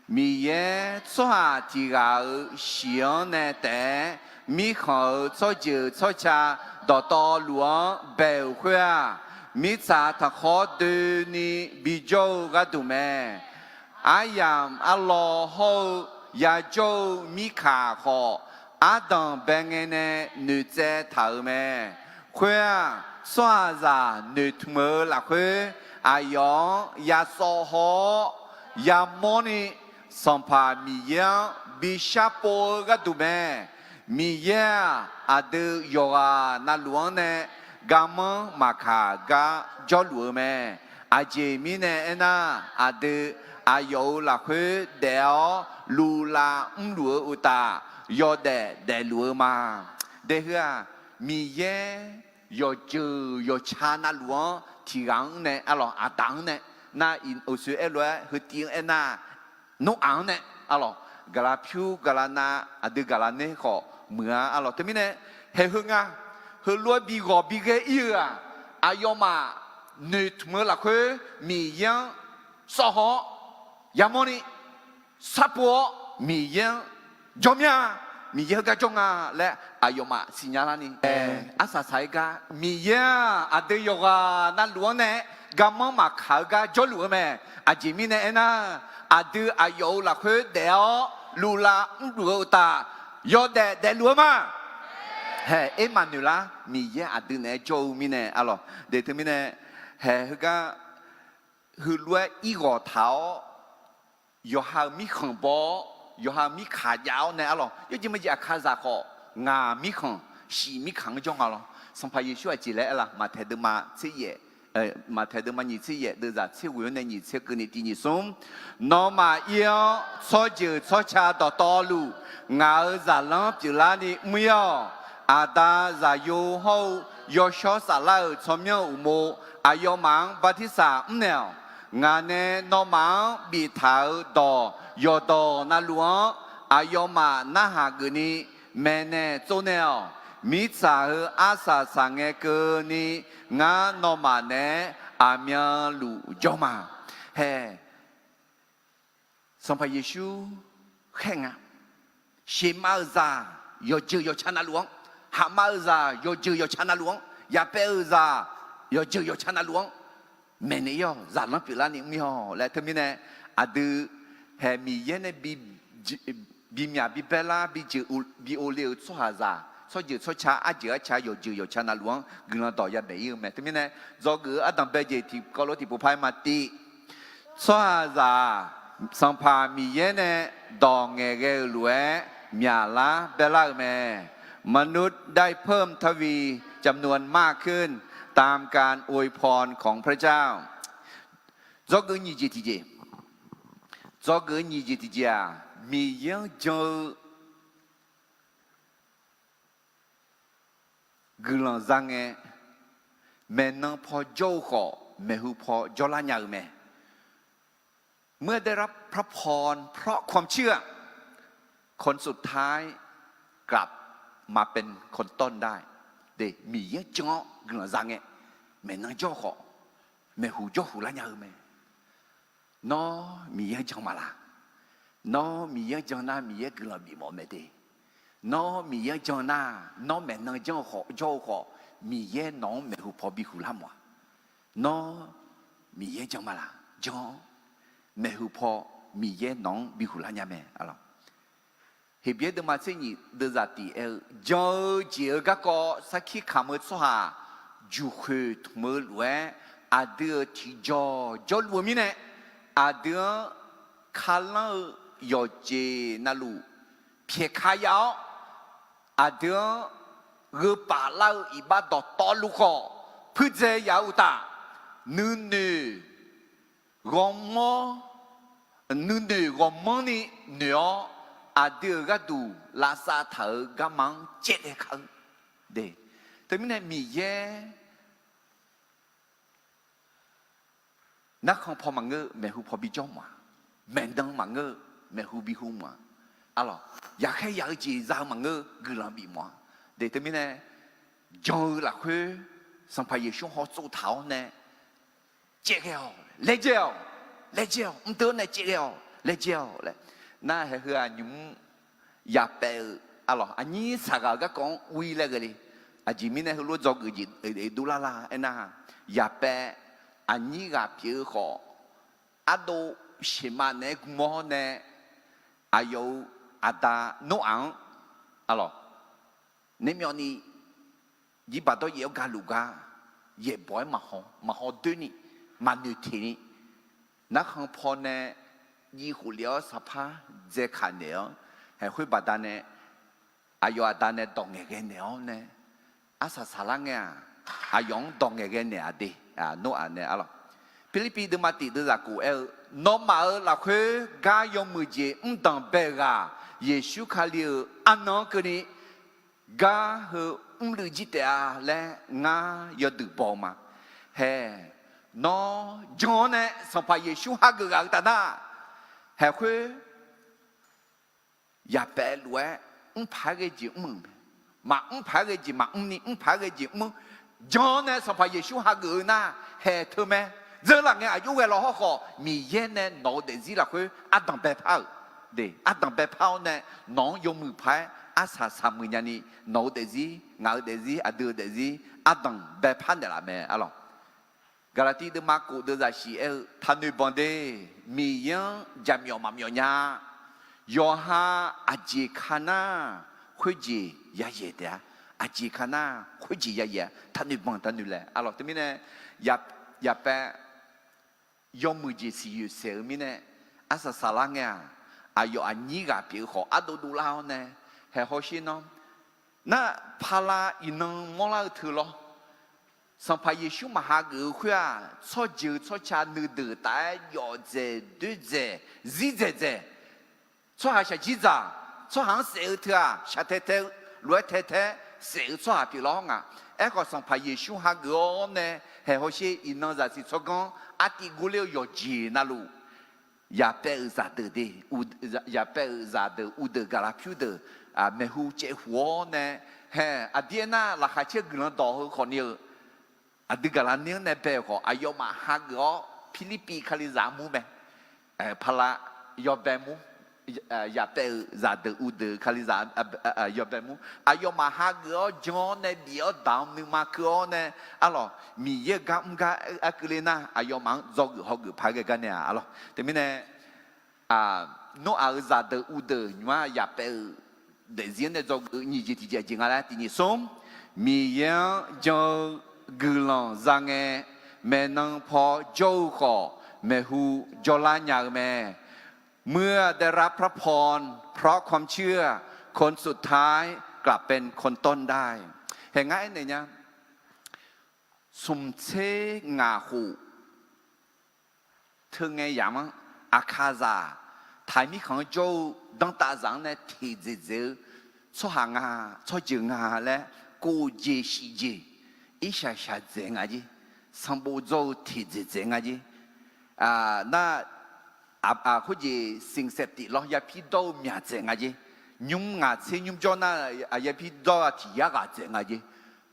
Miqyaer tsawrhaq tiq ghaq-euq shiq-anr nae taef-aer mirkhanq-euq tsawrjeuq tsawrca dawqtawvluf-anr bae-euq khoer-aq, mirtsaq taqkhawr doeni bijawr-eu gharduq mae. Aryamq arlawr hawr-eu yajawr-eu mirkaq khawf, ardanq bae ngae nae noeqtsaev taq-euq mae. Khoer-aq, tsawrhaqzaq noeqtmq-eu lafkhoer, aqyawf-anr yasawv haw-awr yamawrni, Sanqpaq Miqyaer-anr bi sharpov-eu gharduq mae. Miqyaer-aq, aqdui yawqghaq navluf-anr nae garmanr maqkaq gar jawrluf-eu mae. Aqjeq mirnae aernar, aqdui aqyawf-euq lafkhoer daef-awr luvlav mrluf-eu uqtaf, yawdaef daefluf-eu ma. Daefheu-aq, Miqyaer yawqjeuq yawqca navluf-anr tiq ghaq-anr nae arlawq, Aqdaq-anr nae, nar, uqsoe aerlof-aer heutiv-anr aernar, Noraq-anr nae arlawq, gaqla pyur gaqla nav, aqdui gaqla ner khawf muiq-a arlawq. Teumirnae, haeq heu nga, heulof-aer bi ghawq bi ghae ir-eu-aq, aqyawfmaf noeqtmq-eu lafkhoer Miqyaer-anr sawv haw-awr yamawrni sharpov-awr Miqyaer-anr jawr mir-a, Miqyaer heugar jawr nga laer aqyawfmaf siqnya larni, arsaq saq-aer gar Miqyaer-aq, aqdui yawqghaq navluf-anr nae garmanr maqkaq-eu gar jawrluf-eu mae. Aqjeq mirnae aernar, aqdui aqyawf-euq lafkhoer daef-awr luvlav mrluf-eu uqtaf, yawdaef daefluf-eu ma. Haeq, Ermaqnoeqlar, Miqyaer aqdui naeq-aer jawr-eu mirnae arlawq. Daeq teumirnae, haeq heugar heulof-aer ir ghawq taq-awr, yawqha-euq mirkhanq baw-awr, yawqha-euq mirkaq jav-awr nae arlawq. Yawjeq majeq aqkaqzaq khawf, ngaq mirkhanq, shiq mirkaq-anr jawr nga lawr. Sanqpaq Yeqsur aqjeq laer aer la? Maqtaeq deuvma tser yaef, Maqtaeq deuvma nyiq tser yaef deuvzaq tser ghoeq-anr nae nyiq tser keuvni tiq nyiq smr, Nawmaf ir-awr tsawrjeuq tsawrca dawqtawvluf, ngaq-euq zaqlanr pyeuflarni mr ir-awq. Aqda, Zaqyo hawr-eu Yawshawr Saflar-euq tsawrmyanr-euq uqmov aqyawfmaf-anr bartirsaq mrnaeq-awq. Ngaq nae nawmaf-anr biftaq-euq dawq yawqdawq navluf-anr aqyawfmaf narhaq geufni maeqnaeq tsovnaeq-awq. Mirtsaq heu arsaq saqngae keuvni ngar nawmaf naeq-aer aqmyanluf jawr ma. Haeq, Sanqpaq Yeqsur khaer nga. Sheuqmav-euq zaq yawqjeuq yawqca navluf-anr, haqmav-euq zaq yawqjeuq yawqca navluf-anr, yapaev-euq zaq yawqjeuq yawqca navluf-anr maeqnaeq ir-awq, zaqlanr pyeuflarni mr ir-awq laer. Teumirnae aqdui haeq Miqyaer nae bimyaq bibaerlar bijeuq bi ovle-euq tsawrhaqzaq, tsawrjeuq tsawrca arjeuq arca yawqjeuq yawqca navluf-anr guiqlanq dawq yadaef ir-eu mae. Teumirnae dzawgeuf-eu ardanqbae jeq tiqkawv lof tiqpov par-aer ma tiv. Tsawrhaqzaq-aq, Sanqpaq Miqyaer nae dawq ngaeqghae-euq lof-aer myaqlar baerlar-euq mae. มนุษย์ได้เพิ่มทวีจำนวนมากขึ้น ตามการอวยพรของพระเจ้า Dzawgeuf nyiq jeq tiqjeq, dzawgeuf nyiq jeq tiqjeq-aq, Miqyaer-anr jan-eu guiqlanq za ngae, maeqnan paw jawr-eu khawf, maeqhu paw jawrlar nya-eu mae. เมื่อได้รับพระพรเพราะความเชื่อ คนสุดท้ายกลับมาเป็นคนต้นได้ Miqyaer-anr jan-awr guiqlanq za ngae, maeqnan jawr-eu khawf, maeqhu jawrhuq lar nya-eu mae. Nawr Miqyaer-anr jan ma laq? Nawr Miqyaer-anr jan nar, Miqyaer guiqlanq bifmawf mae de. Nawr Miqyaer-anr jan nar, nawr maeqnan janr-eu khawf, jawr-eu khawf, Miqyaer nawq-anr maeqhu paw bihuq lar mawf-a. Nawr Miqyaer-anr jan ma laq? Jan-awr maeqhu paw Miqyaer nawq-anr bihuq lar nya mae. Heqbyaer deuvma tser nyiq deuvzaq tiq aer-eu, jan-eu jeq-eu garkawv sarkir kamq-eu tsawrhaq juqkhoeq tmq-eu lof-aer, aqdui-euq tiqjawq jawrluf-eu mirnae, aqdui-anr kalanr-eu yawqjeq navluf pyaeqka ya-awr, aqdui-anr gheu paf lar-eu iqbax dawqtawvluf khawf puirdzae yaf-eu uqtaf, nuinoeq ghawrmawr, nuinoeq ghawqmanrni noeq-awr, aqdui-euq gharduq lavsav taq-euq garma-anr caevghae kar-eu. Teumirnae Miqyaer narkhan paw maqngeur, maeqhu paw bijawr mawf-a. Maeqnan maqngeur, maeqhu bihu mawf-a. Arlawq, yaqkhaer yaq-eu jeq za-eu maqngeur, guiqlanq bif mawf-a. Teumirnae jan-eu lafkhoer Sanqpaq Yeqsur hawtsov taq-awr nae caevghae-awq, laejae-awq, laejae-awq, mqdeuv-awr nae caevghae-awq, laejae-awq laer. Nar haeq heu-aq nymq-mr yaqpaef-euq, arlawq, aqnyir saqghaq-euq garkawv-anr ur-ir laer ghae le. Aqjeq mirnae heulof dzawgeuf jeq dovlar lar aernar, yaqpaef aqnyir ghaq pyeuf-eu khawf, ardov sheqma naeq-aer gm-awr nae, aqyawf-euq aqda Noraq-anr, arlawq, naermyawvni jirbaq dawryaef-awr galuf gar, yaeqbawq-aer maqhaw, maqhaw doer ni, maqnoeq teq ni, narkhan paw nae jiv khof lef-awr saqpar dzaekaq naeq-awr, haeq khoer baqdanae aqyawf aqda nae dawq ngaeqghae naeq-awr nae, arsaq saqlar ngae-aq, aqyawf-anr dawq ngaeqghae naeq-aq de. Noraq nae, arlawq, Pirlirpiv deuvma tiq deuvzaq kof aer-eu, nawmaf-euq lafkhoer gar yawmuiq jeq mr danqbae-euq ghaq, Yeqsur Kali-euq arnan-anr keuvni gar heu mrluiv jir taef-a laer ngar yawduiq baw-eu ma. Haeq, nawr jan-awr nae Sanqpaq Yeqsur hageuf ghaq-eu taf nar, haeq khoer yaqpaef lof-aer mr paq-aer ghae jeq mr-euq mae. Maqmr paq-aer ghae jeq maqmr ni, mr paq-aer ghae jeq mr-eu, jan-awr nae Sanqpaq Yeqsur hageuf-eu nar, haeq teu mae. Dzeurlaf ngae aqjox ghae law hawrkhawf, Miqyaer nae nawq-eu daefzir lafkhoer ardanq baepar-euq, de, ardanq baepar-awr nae nawq-anr yawmuiq paq-aer arsaq saqmuiq nyani, nawq-eu daefzir, ngaq-euq daefzir, aqdui-euq daefzir ardanq baepar naeqlaf mae, arlawq. Gaqlaqtiv deuvma kof deuvzaq shiq aer-eu, taqnoeq banq de. Miqyaer-anr jaqmyawf maqmyawf nya. Yawqha aqjeq ka nar khoerjeq yayaeq taef-a. Aqjeq ka nar khoerjeq yayaeq-a. Taqnoeq banq taqnoeq laeq, arlawq, teumirnae yaqpaef yawmuiq jeq siqyoeq saeq-eu mirnae, arsaq saqlar ngae-aq, aqyawf aqnyir ghaq pyeuf-eu khawf ardov dovlar-awr nae, haeq hawsher nawr, nar pala iqnan mawrlar-eu teu lawr. Sanqpaq Yeqsur maqhageuf-eu khoer-aq, tsawrjeuq tsawrca nuideuq taf-aer yawf dzaeq doer dzaeq zir dzaeq dzaeq, tsawrhaq shaqjir dzaq, tsawrhaq-anr saef-eu teu-aq shaq tae tae-eu, lof-aer tae tae-aer saef-eu tsawrhaq pyeuf lawr nga. Aerkhawf Sanqpaq Yeqsur hageuf-awr nae, haeq hawsher iqnan zaqsiq tsawrganr artiv gorler-eu yawqjeq navluf, yaqpaef-euq zaqdeuq de, yaqpaef-euq zaqdeuq uvdeuq gaqlaq pyur deuq, maeqhu caev huq-awr nae, haeq aqdir aernar laqkhaq caer guiqlanq dawq heu khawfni-eu, aqdui gaqlaq ner-anr nae bae-euq khawf aqyawfmaf hageuf-awr Pirlirpiv Kalizaq armur mae. Pala yawbae mur, yaqpaef-euq zaqdeuq uvdeuq Kalizaq yawbae mur, aqyawfmaf hageuf-awr jan-awr nae bif-awr daq-anr nuima keuv-awr nae, arlawq, Miqyaer-euq gar mr gar arkeuv le nar, aqyawfmaf-anr dzawgeuf hawgeuf paq-aer ghae gar nae-aq, arlawq. Teumirnae Noraq-euq zaqdeuq uvdeuq nymq-mr yaqpaef-euq daefzir-anr nae dzawgeuf-eu nyiq jeq tiqjeq jeq nga laer tiq nyiq smr, Miqyaer-anr jan-eu guiqlanq za ngae, maeqnan paw jawr-eu khawf maeqhu jawrlar nya-eu mae. เมื่อได้รับพระพรเพราะความเชื่อ คนสุดท้ายกลับเป็นคนต้นได้ Haeq ngar aernaeq nya, smqtser ngaq khof teu ngae yamq-anr, aqkaqzaq, taqmirkhanq-anr jawr-eu danrtavzaq-anr nae teqdzaeq dzaeq-eu tsawrhaq nga, tsawrjeuq nga laer, kof jeq shif jeq, irshaq shaq dzaeq nga jer, sanqbof dzawr-eu teqdzaeq dzaeq nga jer. Nar, khoerjeq สิ่งเสพติด lawr yapir dawr-eu myaq dzaeq nga jer. Nymr ngaq tser nymr jawr nar, yapir dawr-a tiq yar ghaq dzaeq nga jer.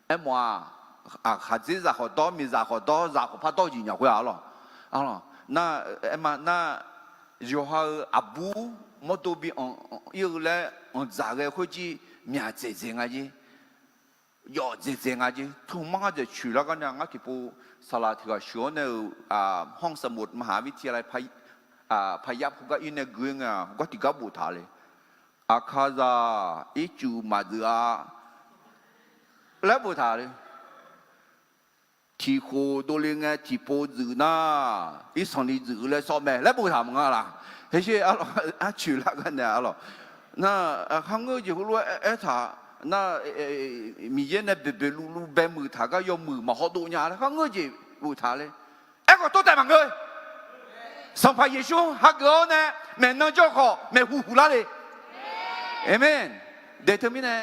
Aermawf-aq, khaqdzerzaq khawf dawr, miqzaq khawf dawr, zaq khawf par dawr-eu jeq nyaq khoer-aq, arlawq. Nar, aerma nar, yawqha-euq aqbur mawrdo bi anq ir-eu laer anqdzaq ghae khoerjir myaq dzaeq dzaeq nga jer. Yawf dzaeq dzaeq nga jer. Tmr mar ngar dzaeq coeq lar gar nae ngar tiqpov saqlaq tiq ghaq sheuq-awr nae-euq, ห้องสมุดมหาวิทยาลัย par paqyav khoergar ir nae gui ngae, khoergar tiqgar boftaq le. Aqkaqzaq ircuf maqdzuif-a laer boftaq le. Tiqkhof dovle ngae tiqpov dzuif nar, irsanqli dzuif-eu laer sawr mae laer boftaq maqnga laq. Hersher arlawq, arcoeq lar gar nae arlawq. Nar, kharngeur jeq heulof-aer aertaq nar, Miqyaer nae boeqboeq luvluv baemuiq taq gar yawmuiq maqhaw dov nya laer kharngeur jeq boftaq le. Aerkhawf tov taef maqngeur. Sanqpaq Yeqsur hageuf-awr nae maeqnan jawr khawf maeqhu huq lar le. Aqmeq. Daeq teumirnae,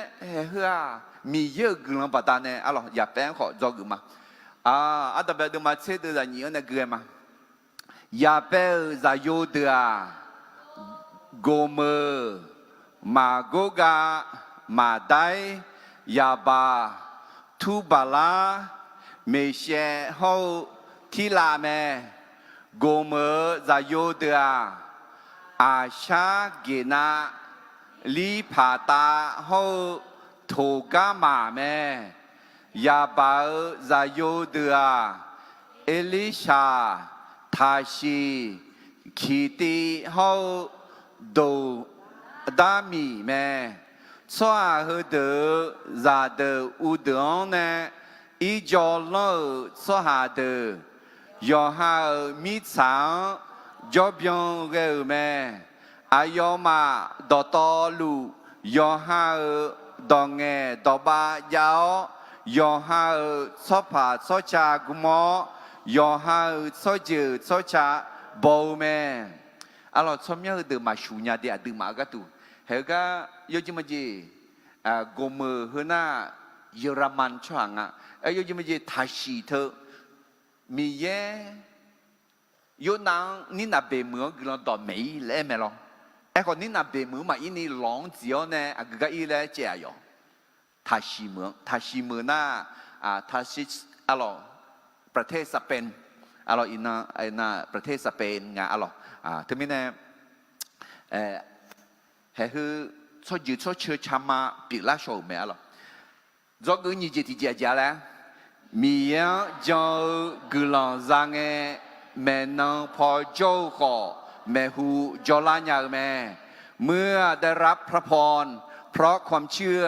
heu-aq Miqyaer-euq guiqlanq baqdanae arlawq yaqpaev-anr khawf dzawgeuf ma. Ardanqbae deuvma tser deuv zaqnyiq-anr nae gui-aer ma. Yaqpaev-euq zaqyo deuq-aq, Goqmeuq, Maqgorgav, Maqdair, Yaqbaq, Turbaqlar, Meqshaev hawr-eu Tirlav mae. Goqmeuq-euq zaqyo deuq-aq, Aqshar, Geqnav, Lirpaqtav hawr-eu Toqgarmaq mae. Yaqbaq-euq zaqyo deuq-aq, Erlirshaq, Taqsiq, Kiqtiv hawr-eu Doqdarmiq mae. Tsawrhaq heudeuq-euq zaqdeuq uvdeuq-anr nae irjawv lanr-euq tsawrhaq deuq, yawqha-euq mirtsaq-anr jawrbyan ghae-euq mae. Aqyawfmaf dawqtawvluf, yawqha-euq dawq ngaeq dawqbav jav-awr, yawqha-euq tsawrpaq tsawrca gm-awr, yawqha-euq tsawrjeuq tsawrca baw-eu mae. Arlawq, tsawrmyanr heudeuq maqshuq nya de, aqduimaf-eu gharduq. Haeq-eu gar yawjir majeq, Goqmeuq heu nar, Yaqraman tsawrhaq nga. Aer, yawjir majeq Taqsiq teu, Miqyaer Yornav-anr Nirnav beqmeuq-anr guiqlanq dawqmaeq-ir laer aer mae lawr. Aerkhawf Nirnav beqmeuq-anr maqir ni lawq-anr dziq-awr nae aqgeu gar ir laer caev-aq yawq. Taqsiq meuq-anr, Taqsiq meuq nar, Tarshish arlawq, ประเทศสเปน arlawq, iqnan ประเทศสเปน nga arlawq. Teumirnae haeq heu tsawrjeuq tsawrceuq cama pyeuflar shaw-euq mae arlawq. Dzawgeuf nyiq jeq tiqjeq aqjeq-a laer, Miqyaer-anr jan-eu guiqlanq za ngae, maeqnan paw jawr-eu khawf maeqhu jawrlar nya-eu mae. เมื่อได้รับพระพร เพราะความเชื่อ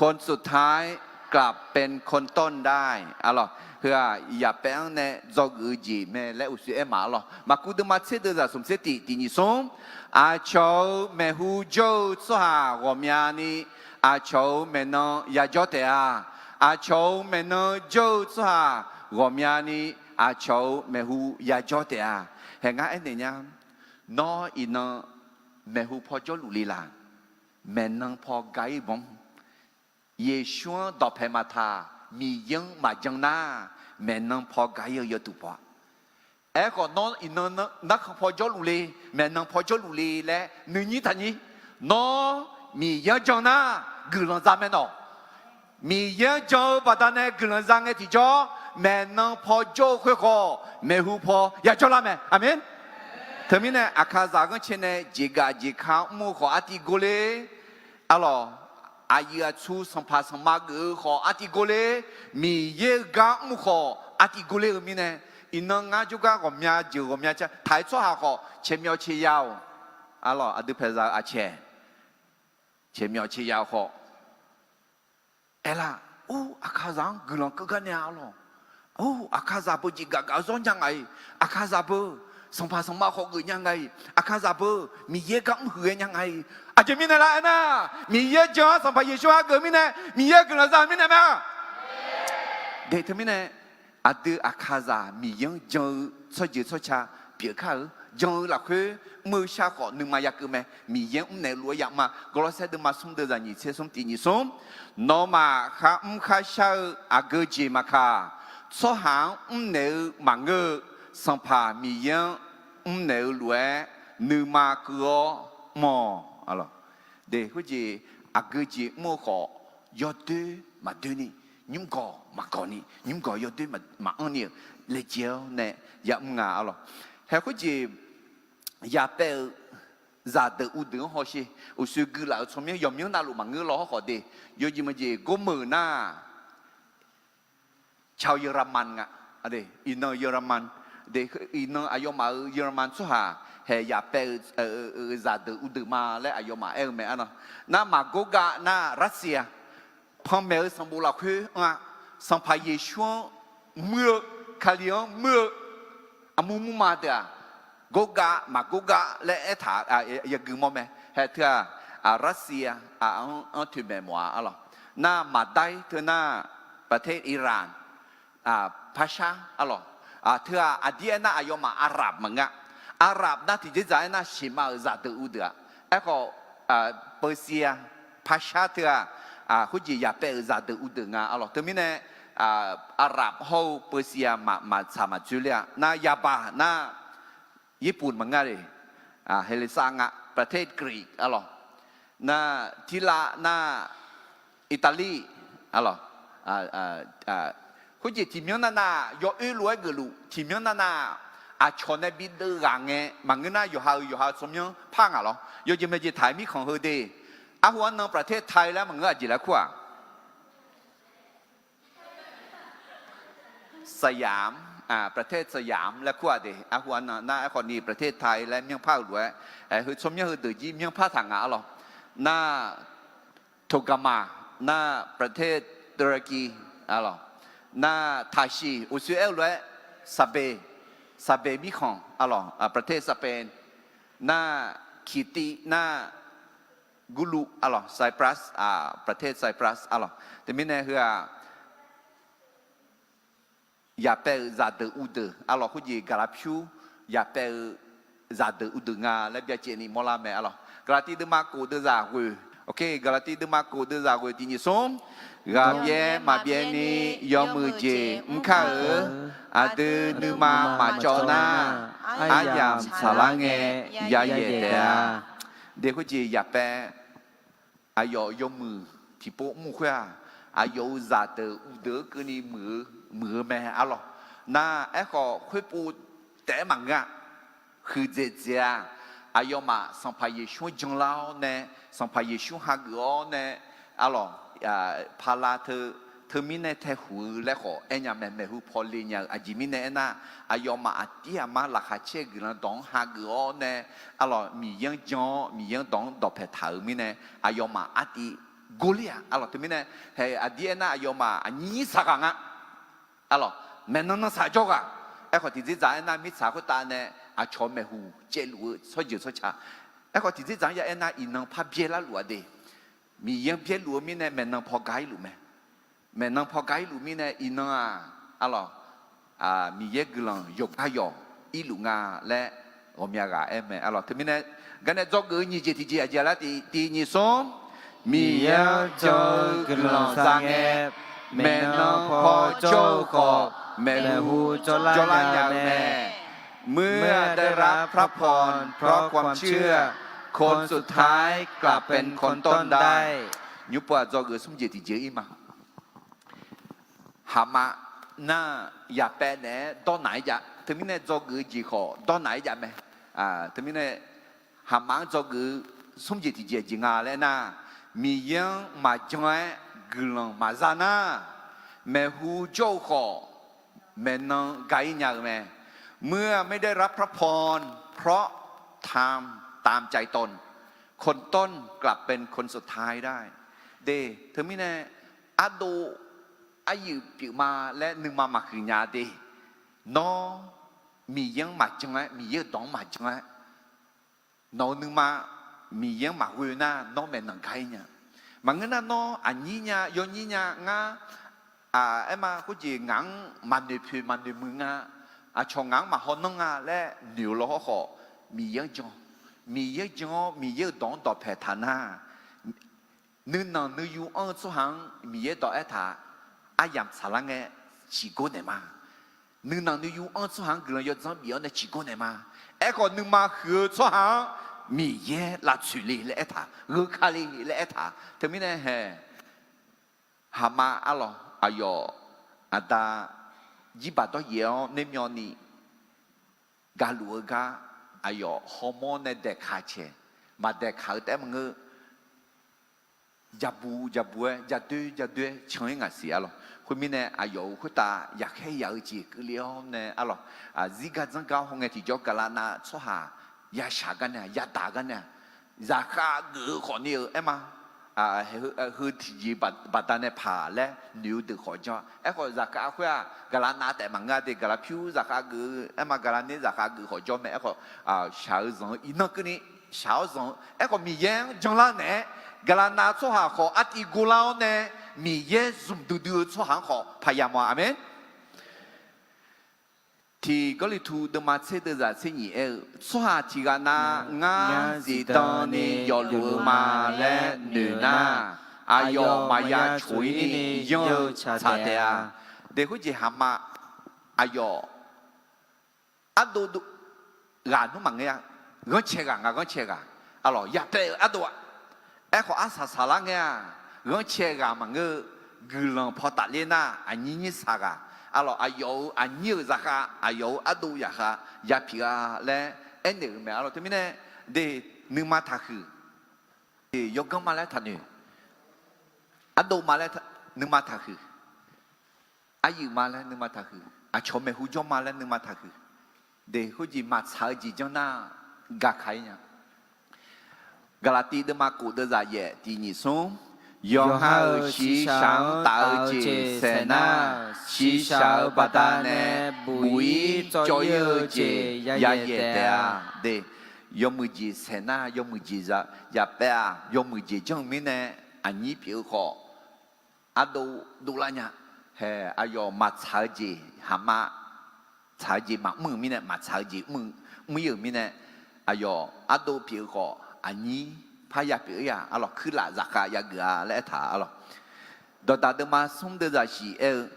คนสุดท้ายกลับเป็นคนต้นได้ arlawq. Heu-aq yaqpaev-anr nae dzawgeuf-eu jeq mae laer uqshoe aer ma arlawq. Maqkuv deuvma tser deuv zaq smq tser tiq tiq nyiq smr, aqcawq-euq maeqhu jawr-eu tsawrhaq ghawqmya ni aqcawq-euq maeqnan yajawr taef-a. Aqcawq-euq maeqnan jawr-eu tsawrhaq ghawqmya ni aqcawq-euq maeqhu yajawr taef-a. Haeq ngar aernaeq nya, nawr iqnan maeqhu paw jawrluf le laq? Maeqnan paw ga-ir bawr. Yeqsur-anr dawqpae maqtaq, Miqyaer-anr maqjan nar, maeqnan paw ga-ir-eu yawduq paw-a. Aerkhawf nawr iqnan narkhan paw jawrluf le, maeqnan paw jawrluf le laer nuinyir taqnyir. Nawr Miqyaer-anr jan nar guiqlanq za mae nawq. Miqyaer-anr jan-eu baqdanae guiqlanq za ngae tiqjawr, maeqnan paw jawr-eu khoerkhawf maeqhu paw yajawr lar mae. Aqmeq. Teumirnae aqkaqzaq ghanrcae nae jeqgaf jeqka mr-eu khawf artiv gor ler. Arlawq, aqyuif aqtsu sanqpaq sanqma geuf-eu khawf artiv gor ler. Miqyaer-eu gar mr khawf artiv gor ler-eu mirnae, iqnan ngar jawrgar ghawqmya jeuq ghawqmya ca taq-aer tsawrhaq khawf caeqmyawf caeqya-awq. Arlawq, aqdui paeqzaq-eu aqcaeq caeqmyawf caeqya-awq khawf, aerlar, or, aqkaqzaq-anr guiqlanq keuv gar nae-a arlawq. Or, aqkaqzaq beu jeqgaf gaf-eu zawr nya nga-iq, aqkaqzaq beu sanqpaq sanqma khawf geuf nya nga-iq, aqkaqzaq beu Miqyaer gar mrhuiq ghae nya nga-iq. Aqjeq mirnae lar aernar, Miqyaer jan-anr Sanqpaq Yeqsur hageuf mirnae, Miqyaer guiqlanq za-eu mirnae mae-a. Daeq teumirnae, aqdui aqkaqzaq Miqyaer-anr jan-eu tsawrjeuq tsawrca pyeuf kar-eu, jan-eu lafkhoer mr-eu shar khawf nuima yakeuv mae. Miqyaer-anr mrnaeq-eu lof-aer yamr-a. Gawrlawrsaer deuvma smr deuv zaq nyiq tser smr tiq nyiq smr, nawmaf kharmr kharshar-eu aqgeu jeq maqkaq, tsawrhaq-anr mrnaeq-eu maqngeur-eu, Sanqpaq Miqyaer-anr mrnaeq-eu lof-aer nuima keuv-awr mr-awq. Khoerjeq aqgeu jeq mr-eu khawf, yawdoer maqdoer ni, nymrgawq maqgawq ni, nymrgawq yawdoer maqanr ni-euq laejae-awr nae yamr nga arlawq. Hae khoerjeq yaqpaev-eu zaqdeuq uvdeuq-anr hawsher, uqshoe guilaf-euq tsawrmyanr yawqmyanr navluf maqngeur law hawrkhawf de, yawjeq maqjeq gormeuq nar, ชาวเยอรมัน nga. Iqnan เยอรมัน, iqnan aqyawfmaf-euq เยอรมัน tsawrhaq haeq yaqpaev-eu zaqdeuq uvdeuq ma laer aqyawfmaf aer-eu mae arlawq. Nar maqgor gav nar Russia, panmaeq-eu sanqbof lafkhoer anr-a, Sanqpaq Yeqsur-anr muir-eu, Kali-anr muir-eu aqmur murma deuq-aq, gor gav maqgor gav laer aertaq yagui mawr mae. Haeq teu-aq, Russia anr toeqmaeq mawf-a arlawq. Nar maqdair teu nar, ประเทศอิหร่าน Persia arlawq. Teu-aq aqdir aernar aqyawfmaf Arab maqngeur. Arab nar tiqjeqzaq aernar siqma-euq zaqdeuq uvdeuq-aq. Aerkhawf, Persia, Persia teu-aq, khoerjeq yaqpaev-euq zaqdeuq uvdeuq nga arlawq. Teumirnae, Arab hawr-eu Persia maqtsaq maqdzoer ler-a. Nar yabaq nar ญี่ปุ่น maqngeur le. Heqleqsav nga, ประเทศกรีก arlawq. Nar tirlav nar Italy arlawq. Khoerjeq tiqmyanr nar nar yawoer lof-aer geufluf tiqmyanr nar nar, aqcawq nae bideuv ghaq ngae maqngeur nar yawqha-euq yawqha-euq tsawrmyanr par ngaq lawr. Yawjeq maeqjeq taq-aer mirkhanq heu de. Arhu arnan ประเทศไทย laer maqngeur aqjeq laer kur-aq. สยาม ประเทศสยาม laer kur-aq de. Arhu arnan nar aerkhawf ni ประเทศไทย laer myanrpar-eu lof-aer, heu tsawrmyanr heudeuq jir myanrpar taq ngaq arlawq. Nar Toqgama, nar ประเทศตุรกี arlawq. Nar taqsiq uqshoe aer-eu lof-aer, Saqbeq, Saqbeq mirkhanq arlawq, ประเทศสเปน. Nar Kirti, nar Gurluv arlawq, Cyprus, ประเทศไซปรัส arlawq. Teumirnae heu-aq, yaqpaev-euq zaqdeuq uvdeuq arlawq. Khoerjeq gaqlaq pyur yaqpaev-eu zaqdeuq uvdeuq nga laer byacaevni mawrlar mae arlawq. Gaqlaqtiv deuvma kof deuvzaq ghoeq, Gaqlaqtiv deuvma kof deuvzaq ghoeq tiq nyiq smr. Ghaqbyaer maqbyaer ni yawmuiq jeq mr kar-euq. Aqdui nuima maqcawv nar, aryamq tsaqlar ngae yayaeq taef-a. De khoerjeq yaqpaev aqyawf yawmuiq tiqpov mr khoer-aq, aqyawf-euq zaqdeuq uvdeuq-eu keuvni muiq-eu, muiq-eu mae arlawq. Nar aerkhawf khoerpov taef-aer maqngeur-a. Huiqdzaeq dzaeq-a. Aqyawfmaf Sanqpaq Yeqsur-anr janlar-awr nae, Sanqpaq Yeqsur hageuf-awr nae arlawq, pala teu, teumirnae taehuiq-eu laer khawf aernya mae. Maeqhu paw le nya-euq aqjeq mirnae aernar, aqyawfmaf aqdir aqmar laqkhaq caer-eu guiqlanq dawq-anr hageuf-awr nae arlawq, Miqyaer-anr jan-awr Miqyaer-anr dawq-anr dawqpae taq-euq mirnae, aqyawfmaf artiv gorler-aq arlawq. Teumirnae haeq aqdir aernar aqyawfmaf aqnyir nyir saqghaq nga arlawq, maeqnan nan saq jawrghaq. Aerkhawf tiqdzerdzaq aernar mirtsaq khoertav nae aqcawq maeqhu caevluf-eu tsawrjeuq tsawrca. Aerkhawf tiqdzerdzaq-anr ya aernar iqnan par byaer larluf-a de. Miqyaer-anr byaerluf-eu mirnae maeqnan paw ga irluf mae. Maeqnan paw ga irluf mirnae iqnan-aq arlawq, Miqyaer guiqlanq yawqgar yawq irluf nga laer ghawqmya ghaq aer mae arlawq. Teumirnae garnae dzawgeuf-eu nyiq jeq tiqjeq aqjeq lar tiq tiq nyiq smr. Miqyaer-anr jan-eu guiqlanq za ngae, maeqnan paw jawr-eu khawf maeqhu jawrlar nya-eu mae. เมื่อได้รับพระพรเพราะความเชื่อ คนสุดท้ายกลับเป็นคนต้นได้ Nymr pov-aq dzawgeuf smr jeq tiqjeq ir ma. Haqma nar yaqpaev naeq-aer dawrnaq-aer jav. Teumirnae dzawgeuf-eu jeq khawf dawrnaq-aer jav mae. Teumirnae haqma-anr dzawgeuf-eu smr jeq tiqjeq jeq nga laer nar, Miqyaer-anr maqjan-aer guiqlanq maqza nar, maeqhu jawr-eu khawf maeqnan ga ir nya-eu mae. เมื่อไม่ได้รับพระพรเพราะทำตามใจตน คนต้นกลับเป็นคนสุดท้ายได้ De, teumirnae ardov aryuif pyeuf ma laer nuima maqhuiq nya de. Nawr Miqyaer-anr maqjan-aer, Miqyaer-euq dawq-anr maqjan-aer, nawq-euq nuima Miqyaer-anr maqghoe nar nawr maeqnan ga ir nya. Maqngeur nar nawr aqnyir nya yawnyir nya ngar, aer ma khoerjeq ngaq-anr maqnoeq poeq maqnoeq muiq nga, aqcawq ngaq-anr maqhaw nanr nga laer noeq-eu lawhawr khawf, Miqyaer-anr jan, Miqyaer-anr jan-awr Miqyaer-euq dawq-anr dawqpae taq nar, nuinanq nuiyu anr-eu tsawrhaq-anr Miqyaer dawq aertaq, aryamq tsaqlar ngae ciqgor naeq ma. Nuinanq nuiyu anr-eu tsawrhaq-anr guiqlanq yawdzanr bif-awr nae ciqgor naeq ma. Aerkhawf nuima huiq-eu tsawrhaq-anr Miqyaer lavtsoeq le laer aertaq, gheu ka le laer aertaq. Teumirnae haeq, haqma arlawq aqyawf aqda jirbaq dawryaef-awr nermyawvni galuf-eu gar aqyawf hawmawr nae daeqkaq cae, maqdaeqkaq-eu taef-aer maqngeur. Jabu jabu-aer jadoer jadoer-aer can-ir ngaq siq arlawq. Khoermirnae aqyawf-euq khoertav yaqkhaer yaq-eu jeq keuvle-awr nae arlawq, zirgar dzanrgar hawngae tiqjawr gaqlav nav tsawrhaq yashaq gar nae-aq, yadaq gar nae-aq, zaqkhav geuf-eu khawf ni-eu aer ma. Heu tiqjeq baqda nae paq laer noeq-eu deuq khawf janr-a. Aerkhawf zaqkhav khoer-aq, gaqlaqnav taef maqngeur-a de, gaqlaq pyur zaqkhav geuf-eu aer ma, gaqlaq ner zaqkhav geuf khawf jawr mae. Aerkhawf shaq-eu zanq-eu iqnan keuvni shaq-awr zanq-eu. Aerkhawf Miqyaer-anr janlar naeq-aer, gaqlaqnav tsawrhaq khawf artiv gorlar-awr nae, Miqyaer zmq duidui-eu tsawrhaq-anr khawf paq yamawf-a. Aqmeq. Tiq Gawrliqtu deuvma tser deuvzaq tser nyiq aer-eu, tsawrhaq tiq ghaq nav ngar zifdan ni yawfluf-eu ma laer noeq nar, aqyawf maqya coq-ir ni yanr-eu tsaq taef-a. De khoerjeq haqma aqyawf ardov ghaq nmr maqngeur-a. Ghanrcae ghaq, ngaq ghanrcae ghaq, arlawq, yapaev-eu ardov-aq, aerkhawf arsaq saqlar ngae-aq, ghanrcae ghaq maqngeur-eu guiqlanq paw tafler nar, aqnyir nyir saq ghaq, arlawq, aqyawf-euq aqnyir-euq zaqkhav, aqyawf-euq ardov zaqkhav yapyeuf-a laer aernaeq-euq mae. Arlawq, teumirnae de, nuima taqhuiq, yawganr ma laer taqnoeq, ardov ma laer nuima taqhuiq, aryuif ma laer nuima taqhuiq, aqcawq maeqhu jawr ma laer nuima taqhuiq. De khoerjeq maqtsaq-eu jeq janr nar, gaka-ir nya. Gaqlaqtiv deuvma kof deuvzaq yaef tiq nyiq smr, yawqha-euq shiqshaq-anr taf-eu jeq saeq nar, shiqshaq-euq baqdanae buq-ir cawv-ir-eu jeq yayaeq taef-a. De, yawmuiq jeq saeq nar yawmuiq jeq yapaev-a. Yawmuiq jeq janr-eu mirnae aqnyir pyeuf-eu khawf, ardov dovlar nya. Hae, aqyawf maqtsaq-eu jeq, haqma tsaq-eu jeq maqmr-euq mirnae, maqtsaq-eu jeq mr-ir-euq mirnae, aqyawf ardov pyeuf-eu khawf aqnyir parya pyeuf-ir-a. Arlawq, kuirlaf zaqkhav yageuf-a laer aertaq-a. Arlawq, dawqdaq deuvma smr deuvzaq shiq aer-eu,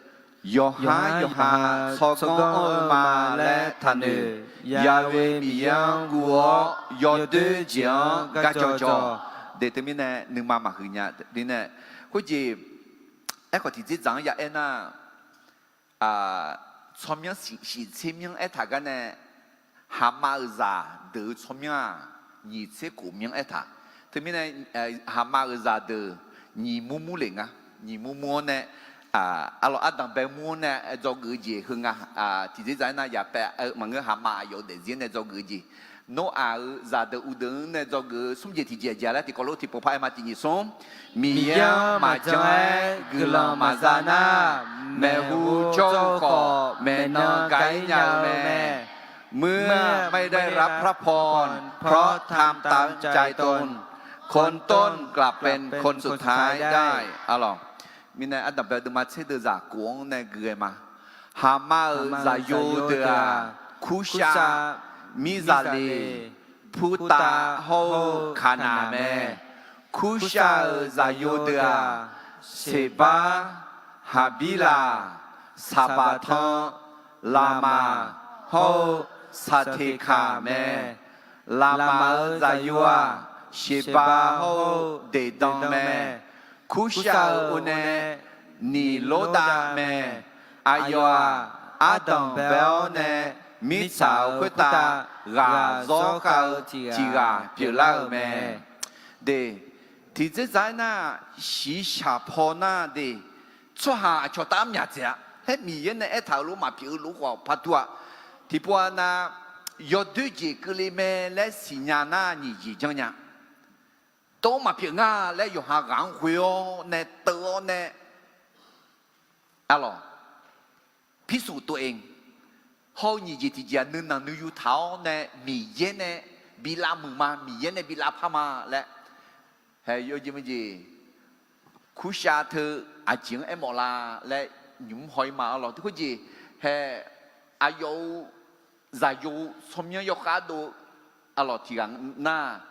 yawqhar yawqha tsawrganr anr-eu ma laer taqnoeq, Ya'we Miqyaer-anr guv-awr yawdoer jeq-anr garjawr jawr. De teumirnae nuima maqhuiq nya. Khoerjeq, aerkhawf tiqdzerdzaq-anr ya aer nar, tsawrmyanr shiq tser myanr aertaq gar nae, haqma-euq zaqdeuq-eu tsawrmyanr-aq, nyiq tser khof myanr aertaq. Teumirnae, haqma-euq zaqdeuq nyiq mur mur le nga. Nyiq mur mur-awr nae, arlawq, ardanq bae mur-awr nae dzawgeuf-eu jeq heu nga. Tiqdzerdzaq-aer nar yapaev-eu maqngeur, haqma aqyawf-euq daefzir nae dzawgeuf-eu jeq. Nawr-aq-euq zaqdeuq uqdeuq-anr nae dzawgeuf-eu smr jeq tiqjeq jeq laer tiqkawv lof tiqpov par aer ma. Tiq nyiq smr, Miqyaer-anr maqjanr-aer guiqlanq maqza nar, maeqhu jawr-eu khawf maeqnan ga-ir nya-eu mae. เมื่อไม่ได้รับพระพร เพราะทำตามใจตน คนต้นกลับเป็นคนสุดท้ายได้ Arlawq, mirnae ardanq bae deuvma tser deuvzaq kof-anr nae gui-aer ma. Haqma-euq zaqyo deuq-aq, kurshav, mirzaqleq, purtav hawr-eu kaqnaq mae. Kurshav-euq zaqyo deuq-aq, Seqbar, Haqbirlaq, Saqbaqtanr, Laqmaq hawr-eu Saqteqkaq mae. Laqmaq-euq zaqyo-aq, Seqbar hawr-eu Deqdan mae. Kurshav-euq oe nae Niqlordav mae. Aqyawf-aq, ardanq bae-awr nae mirtsaq-euq khoertav ghaq zawr khav-eu tiq ghaq pyeuflar-euq mae. De, tiqdzerdzaq-aer nar, shiqshaq paw nar de, tsawrhaq aqcawq taf-aer myaq dzaeq-a laer Miqyaer nae aertaq-euq lof maqpyeuf-eu lof khawf par dur-a. Tiqpov-a nav, yawdoer jeq keuvle mae laer siqnya nar nyiq jeq janr nya. Tov maqpyeuf nga laer yawqha ghaq-anr ghoe-awr nae teuv-awr nae, arlawq, พิสูจน์ตัวเอง hawr-eu nyiq jeq tiqjeq-aq nuinanq nuiyu taq-awr nae Miqyaer nae bi lavmuiq ma, Miqyaer nae bi lavpar ma laer. Hae, yawjeq maqjeq, kurshav teu aqjeq-anr aermawf la laer nymq-mr haw-ir ma. Arlawq, teu khoerjeq, hae, aqyawf-euq zaqyo tsawrmyanr yawkhav dov-eu, arlawq, tiq ghaq nar,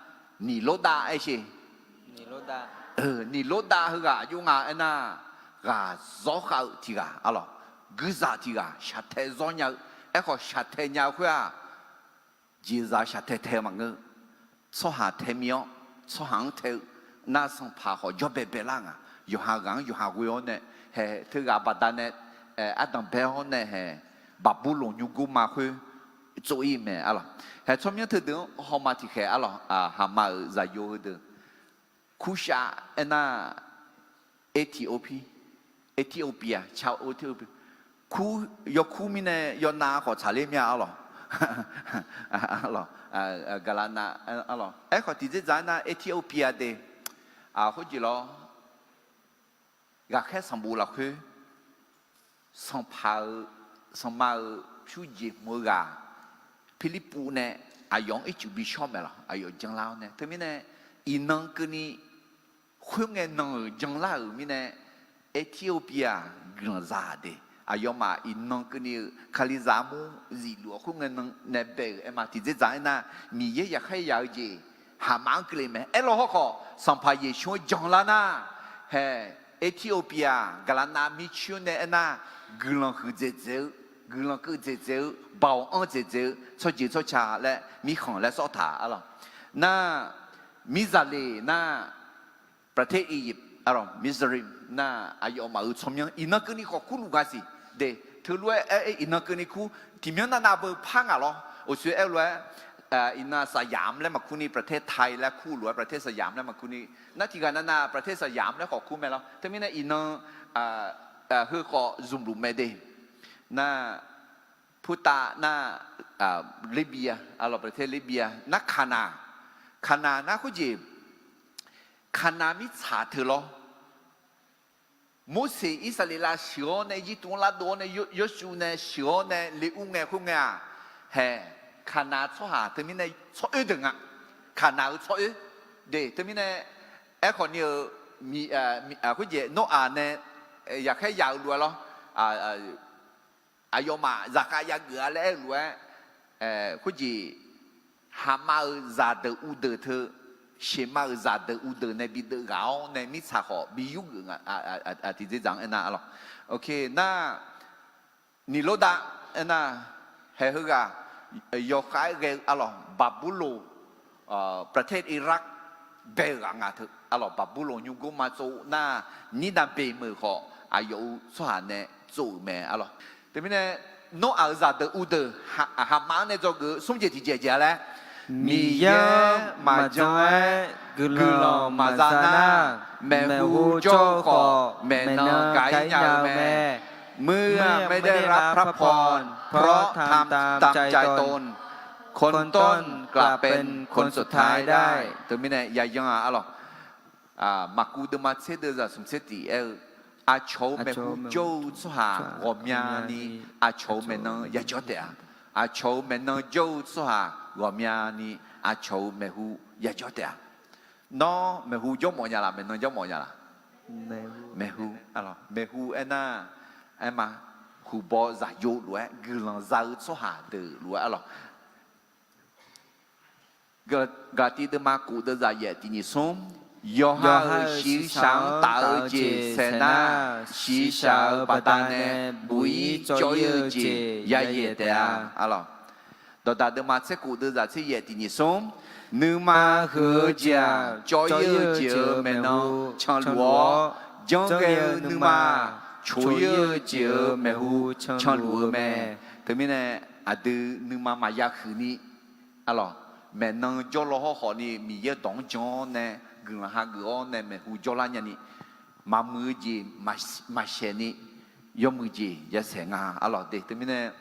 Niqlordav aer sher. Niqlordav heughaq aqjox nga aernar, ghaq zawr khav-eu tiq ghaq, arlawq, guirzaq tiq ghaq shaqtae zawr nya-eu. Aerkhawf shaqtae nya-eu khoer-aq, jeqzaq shaqtae tae-eu maqngeur. Tsawrhaq tae mir-awr, tsawrhaq-anr tae-eu nar sanqpaq khawf jawr baebae lar nga. Yawqha ghaq-anr yawqha ghoe-awr nae, hae, teughaq baqdanae ardanq bae-awr nae, hae, Baqburloq nymrgor ma khoer tsov-ir mae, arlawq. Hae, tsawrmyanr teudeuq-anr hawma tiqkhaeq, arlawq, haqma-euq zaqyo heudeuq, kurshav aernar, Etiqopir, Etiqopia, Etiqopia, kur, yawkur mirnae yawnav khawf tsaqler mir-a, arlawq. Gaqlaqnav, aerkhawf tiqdzerdzaq aernar Ethiopia de, khoerjeq lawr, ghaqkhaer sanqbof lafkhoer, sanqpaq-eu, sanqma-euq pyur jeq hmq-eu ghaq, Pirlirpuv nae aqyawf-anr ircuf bi shawr mae lawq, aqyawf janlar-awr nae. Teumirnae, iqnan keuvni khoerngae nan-euq janlar-euq mirnae, Ethiopia guiqlanq za de. Aqyawfmaf iqnan keuvni-eu Kalizaq armur zifluf-awr khoerngae nan nae bae-euq aerma tiqdzerdzaq aernar, Miqyaer yaqkhaer yaq-eu jeq haqmaf-anr keuvle mae. Aerlawr hawrkhawf, Sanqpaq Yeqsur-anr janlar nar, hae, Ethiopia gaqlaqnav mircoer nae aernar, guiqlanq huiqdzaeq dzaeq-eu, guiqlanq keuv dzaeq dzaeq-eu, baoq anr dzaeq dzaeq-eu, tsawrjeuq tsawrca laer mirkhanq laer sawr taq-a lawq. Nar, Mirzaqleq nar, ประเทศอียิปต์ aqlawq, Mizraim nar, aqyawfmaf-euq tsawrmyanr iqnan keuvni khawf kurluf nga siq de. Teulof-aer aer, iqnan keuvni kur, tiqmyanr navnav beu par ngaq lawr. Oqsoer aer-eu lof-aer, iqnan สยาม laer maqkur ni, ประเทศไทย laer kur-eu lof-air, ประเทศสยาม laer maqkur ni. Nar tiqghaq navnav ประเทศสยาม laer khawf kur mae lawr. Teumirnae iqnan heu khawf zmqluf mae de. Nar, purtav nar, Libya, aqlawq, ประเทศ Libya nar, Kaqnaq, Kaqnaq nar khoerjeq, Kaqnaq mirtsaq teu lawr. Morseq Irsaqleqlav sheuq-awr nae, Irjirtuv-anr lardov-awr nae, Yawshuv nae sheuq-awr nae le ur ngae khoerngae-aq, hae, Kaqnaq tsawrhaq teumirnae tsawroer deuq nga. Kaqnaq-euq tsawroer de. Teumirnae, aerkhawf ni-eu, khoerjeq Noraq nae yaqkhaer yaq-eu lof-aer lawr, aqyawfmaf zaqkhav yageuf-a laer aer-eu lof-aer, khoerjeq haqma-euq zaqdeuq uvdeuq teu, sheqma-euq zaqdeuq uvdeuq nae bi deuv ghaq-awr nae mirtsaq khawf bi yurgeuf nga. Tiqdzerdzaq-anr aernar, aqlawq, nar, Niqlordav aernar, hae heughaq yawkhav-aer ghae-eu, aqlawq, Baqburloq, ประเทศ Iraq bae-euq ghaq nga teu, aqlawq, Baqburloq nymrgor ma tsov nar, Nirnaqbeq meuq khawf aqyawf-euq tsawrhaq nae tsov-euq mae, aqlawq. Teumirnae, Noraq-euq zaqdeuq uvdeuq haqma-anr nae dzawgeuf-eu smr jeq tiqjeq jeq-a laer, Miqyaer-anr maqjan-aer guiqlanq maqza nar, maeqhu jawr-eu khawf maeqnan gaq-ir nya-eu mae. เมื่อไม่ได้รับพระพร เพราะทำตามใจตน คนต้นกลับเป็นคนสุดท้ายได้ Teumirnae yayan-aq, aqlawq, Maqkuv deuvma tser deuvzaq smq tser tiq aer-eu, aqcawq-euq maeqhu jawr-eu tsawrhaq ghawqmyani aqcawq-euq maeqnan yajawr taef-a. Aqcawq-euq maeqnan jawr-eu tsawrhaq ghawqmyani aqcawq-euq maeqhu yajawr taef-a. Nawr maeqhu jawr mawf nya laf, maeqnan jawr mawf nya laf? Maeqhu, aqlawq, maeqhu aernar, aerma, huqbaw zaqyo lof-aer guiqlanq za-eu tsawrhaq deuq lof-aer, aqlawq, Gaqlaqtiv deuvma kof deuvzaq yaef tiq nyiq smr, yawqha-euq shiqshaq-anr taf-eu jeq saeq nar, shiqshaq-euq baqdanae buq-ir cawv-ir-eu jeq yayaeq taef-a, aqlawq. Dawqdaq deuvma tser kof deuvzaq tser yaef tiq nyiq smr, nuima huiq-eu jeq-aq, cawv-ir-eu jeq-euq maeqnan canluf-awr, janrghae-eu nuima coq-ir-eu jeq-euq maeqhu canluf-eu mae. Teumirnae, aqdui nuima maqya huiq ni, aqlawq, maeqnan jawrlaw hawrkhawf ni Miqyaer dawq-anr jan-awr nae guiqlanq hageuf-awr nae maeqhu jawrlar nyani, maqmuiq-eu jeq maqshaeq ni, yawmuiq jeq yasaeq nga, aqlawq de. Teumirnae,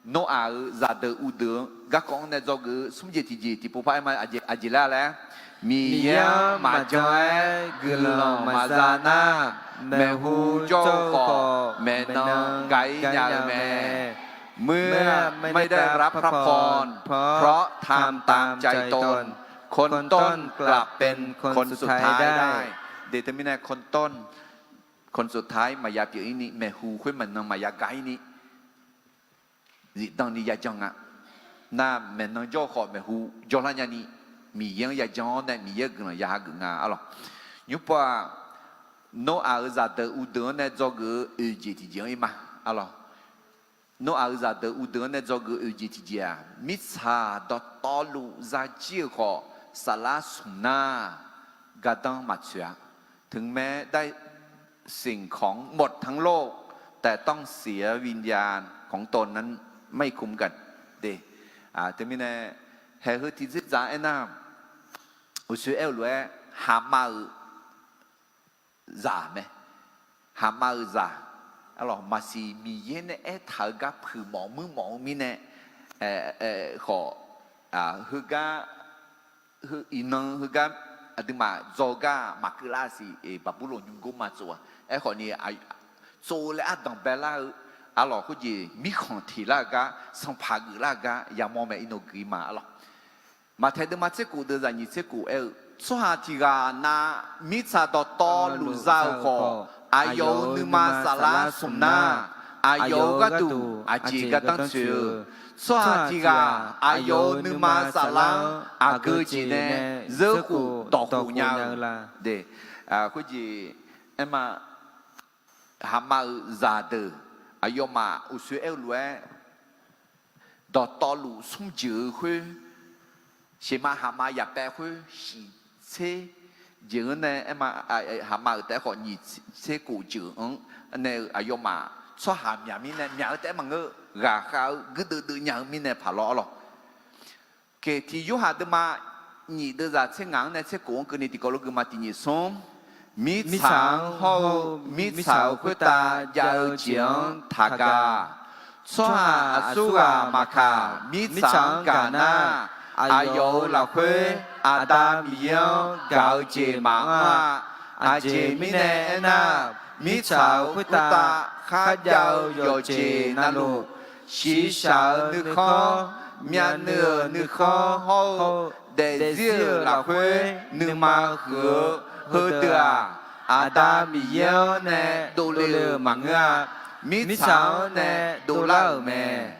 Noraq-euq zaqdeuq uvdeuq-anr garkawv-anr nae dzawgeuf-eu smr jeq tiqjeq tiqpov par aer ma, aqjeq laer laer, Miqyaer-anr maqjan-aer guiqlanq maqza nar, maeqhu jawr-eu khawf maeqnan gaq-ir nya-eu mae. เมื่อไม่ได้รับพระพร เพราะทำตามใจตน คนต้นกลับเป็นคนสุดท้ายได้ De teumirnae, คนต้น คนสุดท้าย maqya pyeuf-ir ni, maeqhu khoer maeqnan maqya gaq-ir ni, zifdan ni yajan nga. Nar, maeqnan jawr-eu khawf maeqhu jawrlar nyani, Miqyaer-anr yajan-awr nae Miqyaer-euq guiqlanq ya hageuf nga, aqlawq. Nymrpov-aq, Noraq-euq zaqdeuq uvdeuq-anr nae dzawgeuf-eu oeq jeq tiqjeq-anr ir ma, aqlawq. Noraq-euq zaqdeuq uvdeuq-anr nae dzawgeuf-eu oeq jeq tiqjeq-aq, mirtsaq dawqtawvluf zajir-euq khawf saflar smq nar, gardanr maqtsoeq-a. ถึงแม้ได้สิ่งของหมดทั้งโลก แต่ต้องเสียวิญญาณของตนนั้นไม่คุ้มกัน De, teumirnae, haeq heu tiqdzerdzaq aernar, uqshoe aer-eu lof-aer, haqma-euq zaq mae. Haqma-euq zaq, aqlawq, maqsiq Miqyaer nae aertaq-eu gar puiq mawf muir mawf-eu mirnae, khawf, heugar, iqnan heugar aqduimaf dzaw gar maqkeuv lar siq. Baqburloq nymrgor ma tsov-a. Aerkhawf ni, tsov laer ardanq baelar-eu arlawq khoerjeq mirkhanq teq lar-eu gar, sanqpaq geuflar-eu gar yamawr mae. Iqnan guiq ma arlawq. Maqtaeq deuvma tser kof deuv zaq nyiq tser kof aer-eu, tsawrhaq tiq ghaq nav mirtsaq dawqtawvluf za-euq khawf, aqyawf-euq nuima saflar smq nar, aqyawf-euq gharduq aqjeq gardanr tsoeq-eu. Tsawrhaq tiq ghaq aqyawf-euq nuima saflar-anr aqgeu jeq nae zeurkhof dawqkhof nya-eu. Khoerjeq aerma, haqma-euq zaqdeuq aqyawfmaf uqshoe aer-eu lof-aer, dawqtawvluf smr jeuq-eu khoer, sheuqma haqma yaqpaev khoer shiq tser jeuq-anr nae aerma, haqma-euq taef-aer khawf nyiq tser kof jeuq-anr nae-eu aqyawfmaf tsawrhaq myaq mirnae myaq-eu taef-aer maqngeur, ghaqkhav-eu guirdeuv deuv nya-eu mirnae paq lawr arlawq. Keqtiq Yorhaq deuvma nyiq deuv zaq tser ngaq-anr nae tser kof-anr keuvni tiqkawv lof gui ma. Tiq nyiq smr, mirtsaq-anr hawr-eu mirtsaq-euq khoertav jav-eu jeq-anr taqgaq. Tsawrhaq aqsurghaq maqkaq, mirtsaq-anr gaq nar, aqyawf-euq lafkhoer Aqda Miqyaer-anr gaq-eu jeq maqanr-a. Aqjeq mirnae aernar, mirtsaq-euq khoertav kharjav-eu yawqjeq navluf, shiqshaq-euq nuikhanr, myavnuiv-euq nuikhanr hawr-eu daefzir-euq lafkhoer nuima huiq-eu heudeuq-aq, Aqda Miqyaer-anr nae dovle-euq maqngeur-a. Mirtsaq-anr nae dovlar-euq mae.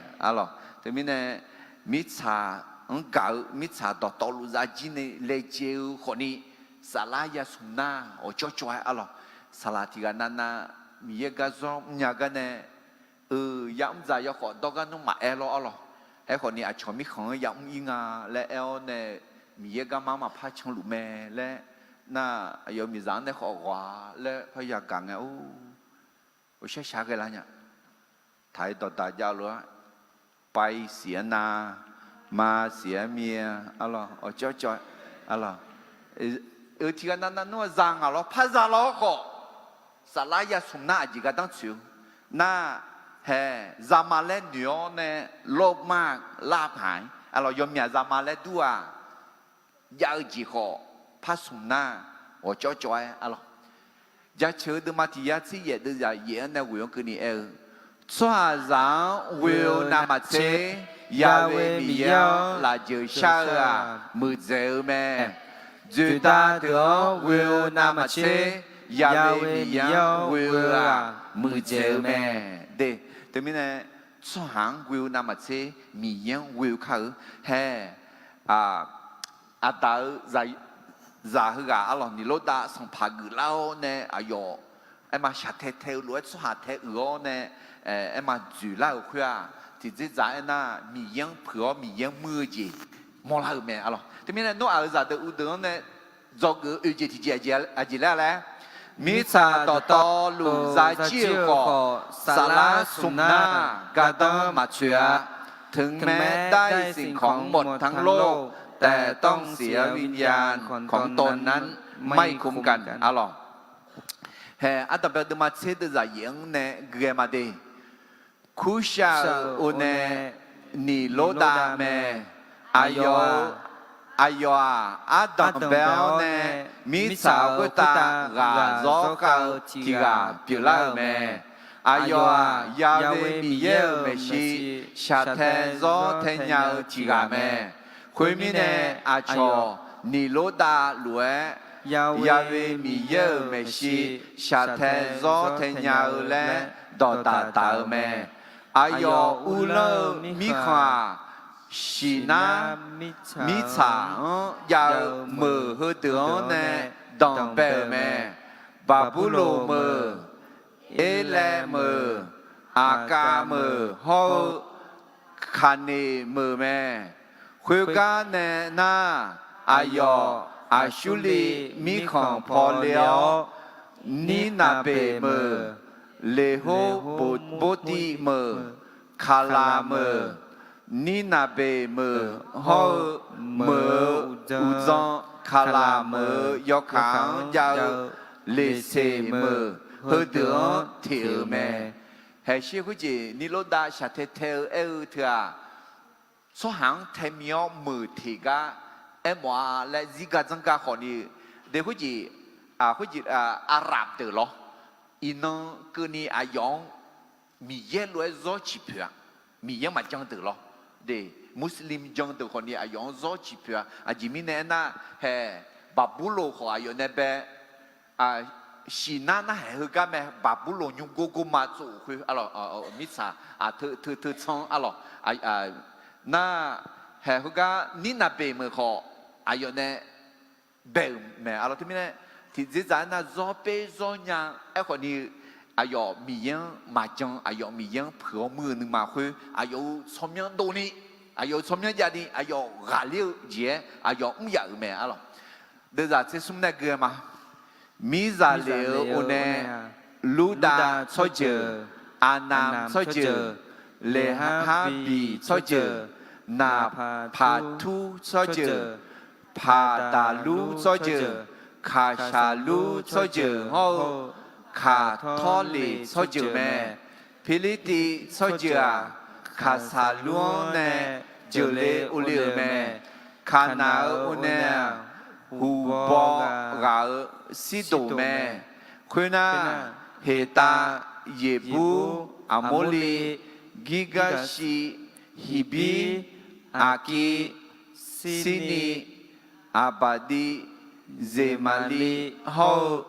Teumirnae, mirtsaq-anr gaq-eu mirtsaq dawqtawvluf zafjir nae laejae-eu khawfni, saflar yasmq nar awqcawv cawv-aer arlawq. Saqlaq tiq ghaq navnav Miqyaer garzawr mrnya gar nae, eu, yamr dzaq yawkhawf dawrgar nmr maqaer lawr arlawq. Aerkhawfni aqcawq mirkhanq-anr yamr ir nga laer aer-awr nae, Miqyaer garma-anr maqpar canluf mae laer nar, aqyawf miqzaq-anr nae khawf ghawq-a laer parya gaq ngae, or, shar shaq ghae lar nya. Taq-aer dawqdaq jav-eu lof-aer, pai siq-aer nar, ma siq-aer mir-a arlawq, awqcawv cawv arlawq. Eu, tiq ghaq navnav nmr-a za ngaq lawr par za lawr khawf, saflar yasmq nar aqjeq gardanr tsoeq-eu nar, hae, zaqma laer noeq-awr nae lawrma lar paq-aer arlawq, yawmyaq zaqma laer dur-aq, jav-eu jeq khawf par smq nar, awqcawv cawv-aer arlawq. Jaceuq-eu deuvma tiq yar tser yaef deuv zaq yaef-anr nae ghoeq-anr keuvni aer-eu, tsawrhaqzaq-anr ghoe-eu navmaqtser, Ya'we Miqyaer-anr lafjeuq shar-eu-aq, muiqdzaeq-eu mae. Dzoeqdav deuq-anr ghoe-eu navmaqtser, Ya'we Miqyaer-anr ghoe-eu-aq, muiqdzaeq-eu mae. De, teumirnae, tsawrhaq-anr ghoe-eu navmaqtser, Miqyaer-anr ghoe-eu kar-eu, hae, aqdaq-eu zaq heughaq arlawq, Niqlordav sanqpaq geuflar-awr nae aqyawf aerma shaqtae tae-eu lof-aer tsawrhaq tae uiq-awr nae, aerma dzoeqlar-euq khoer-aq, tiqdzerdzaq aernar, Miqyaer-anr puiq-awr Miqyaer-anr muir-eu jeq mawrlar-euq mae arlawq. Teumirnae Noraq-euq zaqdeuq uqdeuq-anr nae dzawgeuf-eu oeq jeq tiqjeq aqjeq laer laer, mirtsaq dawqtawvluf zafjir-eu khawf, saflar smq nar gardanr maqtsoeq-a. ถึงแม้ได้สิ่งของหมดทั้งโลก แต่ต้องเสียวิญญาณของตนนั้นไม่คุ้มกัน arlawq. Hae, ardanqbae deuvma tser deuv zaq yaef-anr nae gui-aer ma de. Kurshaq-euq oe nae Niqlordav mae. Aqyawf-eu, aqyawf-aq, ardanqbae-awr nae mirtsaq-euq khoertav ghaq zawr khav-eu tiq ghaq pyeuflar-euq mae. Aqyawf-aq, Ya'we Miqyaer-euq maeqshi shaqtae zawr tae nya-eu tiq ghaq mae. Khoermirnae, aqcawq Niqlordav lof-aer Ya'we Miqyaer-euq maeqshi shaqtae zawr tae nya-eu laer dawqdaq daq-eu mae. Aqyawf uvlanr-eu mirkhanq-aq, shiqnar mirtsaq-anr jav-eu meuq heudeuq-anr nae danqbae-euq mae. Baqburloq meuq, Erlaev meuq, Aqkav meuq hawr-eu Kaqneq meuq mae. Khoergar nae nar, aqyawf Aqsurliv mirkhanq paw le-awr, Nirnaqbeq meuq, Leqhorboqbortiv meuq, Kaqlaq meuq, Nirnaqbeq meuq hawr-eu meuq-euq uqdzan Kaqlaq meuq-euq yawkaq-anr jav-eu Leqseq meuq heudeuq-anr teq-euq mae. Haeqshir khoerjeq Niqlordav shaqtae tae-eu aer-eu teu-aq, tsawrhaq-anr tae mi-awr meuq teq gar aermawf-a laer zirgar dzanrgar khawfni, de khoerjeq, khoerjeq, aqraf deuq lawr, iqnan keuvni aqyawf-anr Miqyaer lof-aer zawr ciq poeq-a. Miqyaer maqjan deuq lawr, de, Muslim jan deuq khawfni aqyawf-anr zawr ciq poeq-a. Aqjeq mirnae aernar, hae, Baqburloq khawf aqyawf nae bae, shiqnar narhaq heugar mae, Baqburloq nymr gor gor ma tsov khoer, arlawq, mirtsaq, teu teu tsanr, arlawq, nar, hae, heugar Nirnaqbeq meuq khawf aqyawf nae bae-euq mae, arlawq. Teumirnae tiqdzerdzaq aernar, zawr per zawr nya aerkhawfni, aqyawf Miqyaer-anr maqjan, aqyawf Miqyaer-anr puiq-awr muir-eu nuima khoer, aqyawf-euq tsawrmyanr dovni, aqyawf-euq tsawrmyanr javni, aqyawf ghaqler-eu jeq-aer aqyawf mr yaf-euq mae, arlawq. Deuvzaq tser smr nae gui-eu ma. Mirzaqleq-euq o nae, Lurdav tsawrjeuq, Aqnamq tsawrjeuq, Leqharbiq tsawrjeuq, Naqpaqtur tsawrjeuq, Paqdaqlur tsawrjeuq, Kaqshaqlur tsawrjeuq hawr-eu, Kaqtawrleq tsawrjeuq mae. Pirlirtiv tsawrjeuq-aq, Kaqsaqlur-anr nae jeuqle ovle-euq mae. Kaqnaq-euq o nae-aq, huqbaw ghaq-euq Sirdoq mae. Khoernar, Heqtav, Yeqbur, Aqmorli, Girgarshi, Hiqbir, Aqkiv, Sirni, Aqbaqdiv, Zeqmaqliv hawr-eu,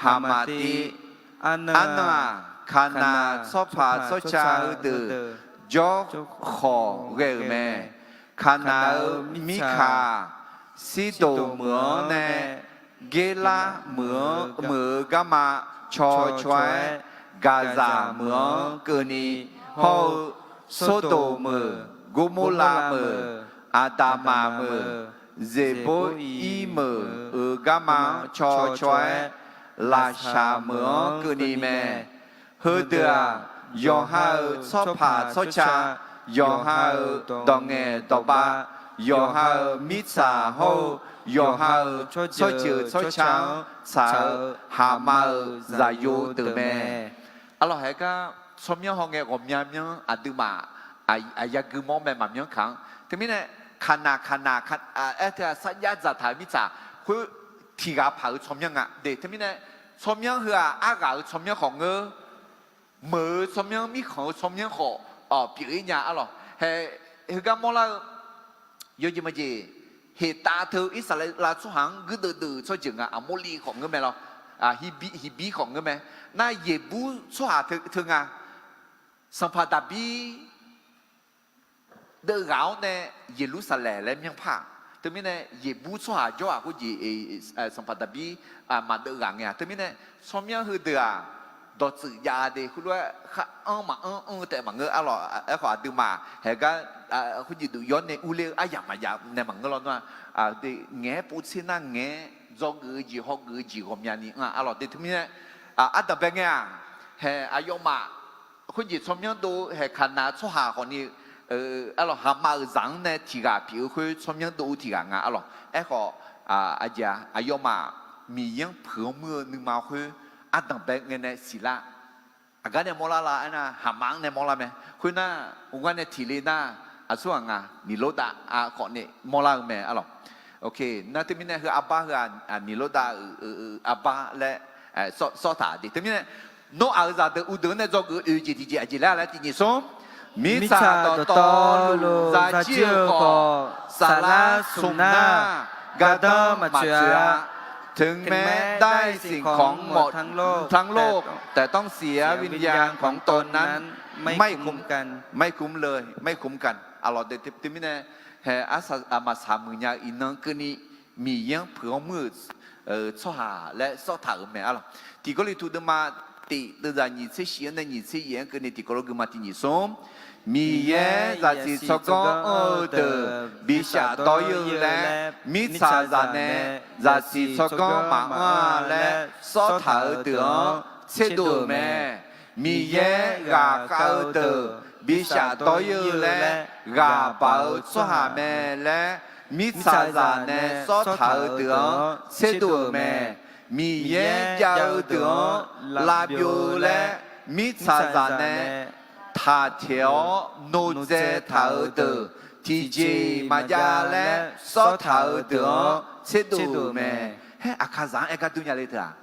Haqmaqtiv, Arnan-aq, Kaqnaq tsawrpaq tsawrca heudeuq jawrkhawf ghae-euq mae. Kaqnaq-euq Mirkaq-aq, Sirdoq meuq-anr nae Gerlar meuq-anr meuq-eu garma cawcaw-aer, Gaqzaq meuq-anr keuvni hawr-eu, Sordoq meuq, Gormorlav meuq, Aqdaqmaq meuq, Zeqborir meuq-euq garma-anr cawcaw-aer, Laqshaq meuq-anr keuvni mae. Heudeuq-aq, yawqha-euq tsawrpaq tsawrca, yawqha-euq dawq ngaeq dawq bav, yawqha-euq mirtsaq hawr-eu, yawqha-euq tsawrjeuq tsawrca-anr tsaq-eu haqma-euq zaqyo deuq mae. Arlawq, haegar tsawrmyanr hawngae ghawqmya myanr aqduimaf aqyagui mawr mae, maqmyanr kaq-anr. Teumirnae, Kaqnaq, Kaqnaq, aer teu-aq sarjax dzaqtaq-euq mirtsaq khoer tiq ghaq paq-euq tsawrmyanr nga de. Teumirnae, tsawrmyanr heu-aq arghaq-euq tsawrmyanr khawf ngeur, meuq-eu tsawrmyanr, mirkhanq-eu tsawrmyanr khawf pyeuf-ir nya, arlawq. Hae, heugar mawrlar-eu yawjeq maqjeq, Heqtav teu Irsaqleqlav tsawrhaq-anr guirdeuv deuv-euq tsawrjeuq nga, Aqmorli khawf ngeur mae lawr, Hiqbir khawf ngeur mae. Nar Yeqbur tsawrhaq teu nga, Sanqpaq Daqbir deuv ghaq-awr nae Yeqlursaqlaeq laer myanrpar-aq. Teumirnae Yeqbur tsawrhaq jawr-aq khoerjeq, Sanqpaq Daqbir maqdeuv ghaq ngae-aq. Teumirnae tsawrmyanr heudeuq-aq dawqtsuif jav de, khoerlof-aer khar anr maqanr anr-eu taef maqngeur, arlawq. Aerkhawf aqduimaf haegar khoerjeq duq yawr nae urler-eu aryamq maqjav nae maqngeur lawr nar, ngaeq-aer povtser nar ngaeq-aer dzawgeuf-eu jeq hawgeuf-eu jeq ghawqmyani anr-a, arlawq. De teumirnae ardanqbae ngae-aq, hae aqyawfmaf khoerjeq tsawrmyanr dov-eu hae Kaqnaq tsawrhaq khawfni, arlawq, haqma-euq zaq-anr nae tiq ghaq pyeuf-eu khoer tsawrmyanr dov-eu tiq ghaq nga, arlawq. Aerkhawf, aqjeq-aq, aqyawfmaf Miqyaer-anr puiq-awr muir-eu nuima khoer ardanqbae ngae nae siqlar. Aqgar nae mawrlar la aernar, haqma-anr nae mawrlar mae. Khoernar, ngar nae tiq le nar, aqsurghaq nga, Niqlordav khawfni mawrlar-eu mae, arlawq. Nar teumirnae heu arbar heu-aq, Niqlordav-euq arbar laer sawr taq de. Teumirnae, Noraq-euq zaqdeuq uvdeuq-anr nae dzawgeuf-eu oeq jeq tiqjeq aqjeq laer laer tiqnyiq smr, mirtsaq dawqtawvluf zajir-eu khawf, saflar smq nar, gardanr maqtsoeq-a. ถึงแม้ได้สิ่งของหมดทั้งโลก แต่ต้องเสียวิญญาณของตนนั้น ไม่คุ้มกัน Arlawq, de teumirnae, hae arsaq maqsaq muiq nya-eu iqnan keuvni Miqyaer-anr puiq-awr muir-euq tsawrhaq laer sawr taq-euq mae, arlawq. Tiq Gawrliqtu deuvma tif deuvzaq nyiq tser shif-anr nae nyiq tser yaef-anr keuvni tiq Gawrliqtu deuvma tiq nyiq smr, Miqyaer zaqsiq tsawrganr anr-eu deuq bi shafdawr-ir-eu laer, mirtsaqzaq nae zaqsiq tsawrganr maqanr-a laer sawr taq-euq deuq-anr tserdov-euq mae. Miqyaer ghaqkhav-eu deuq bi shafdawr-ir-eu laer ghaq baq-eu tsawrhaq mae laer, mirtsaqzaq nae sawr taq-euq deuq-anr tserdov-euq mae. Miqyaer jav-eu deuq-anr lavbyov-eu laer, mirtsaqzaq nae taq taeq-awr nodzae taq-euq deuq tiqjeq maqjav laer sawrtaq-eu deuq-anr tserdov-euq mae. Haer aqkaqzaq-anr aer gar durnya le teu-aq,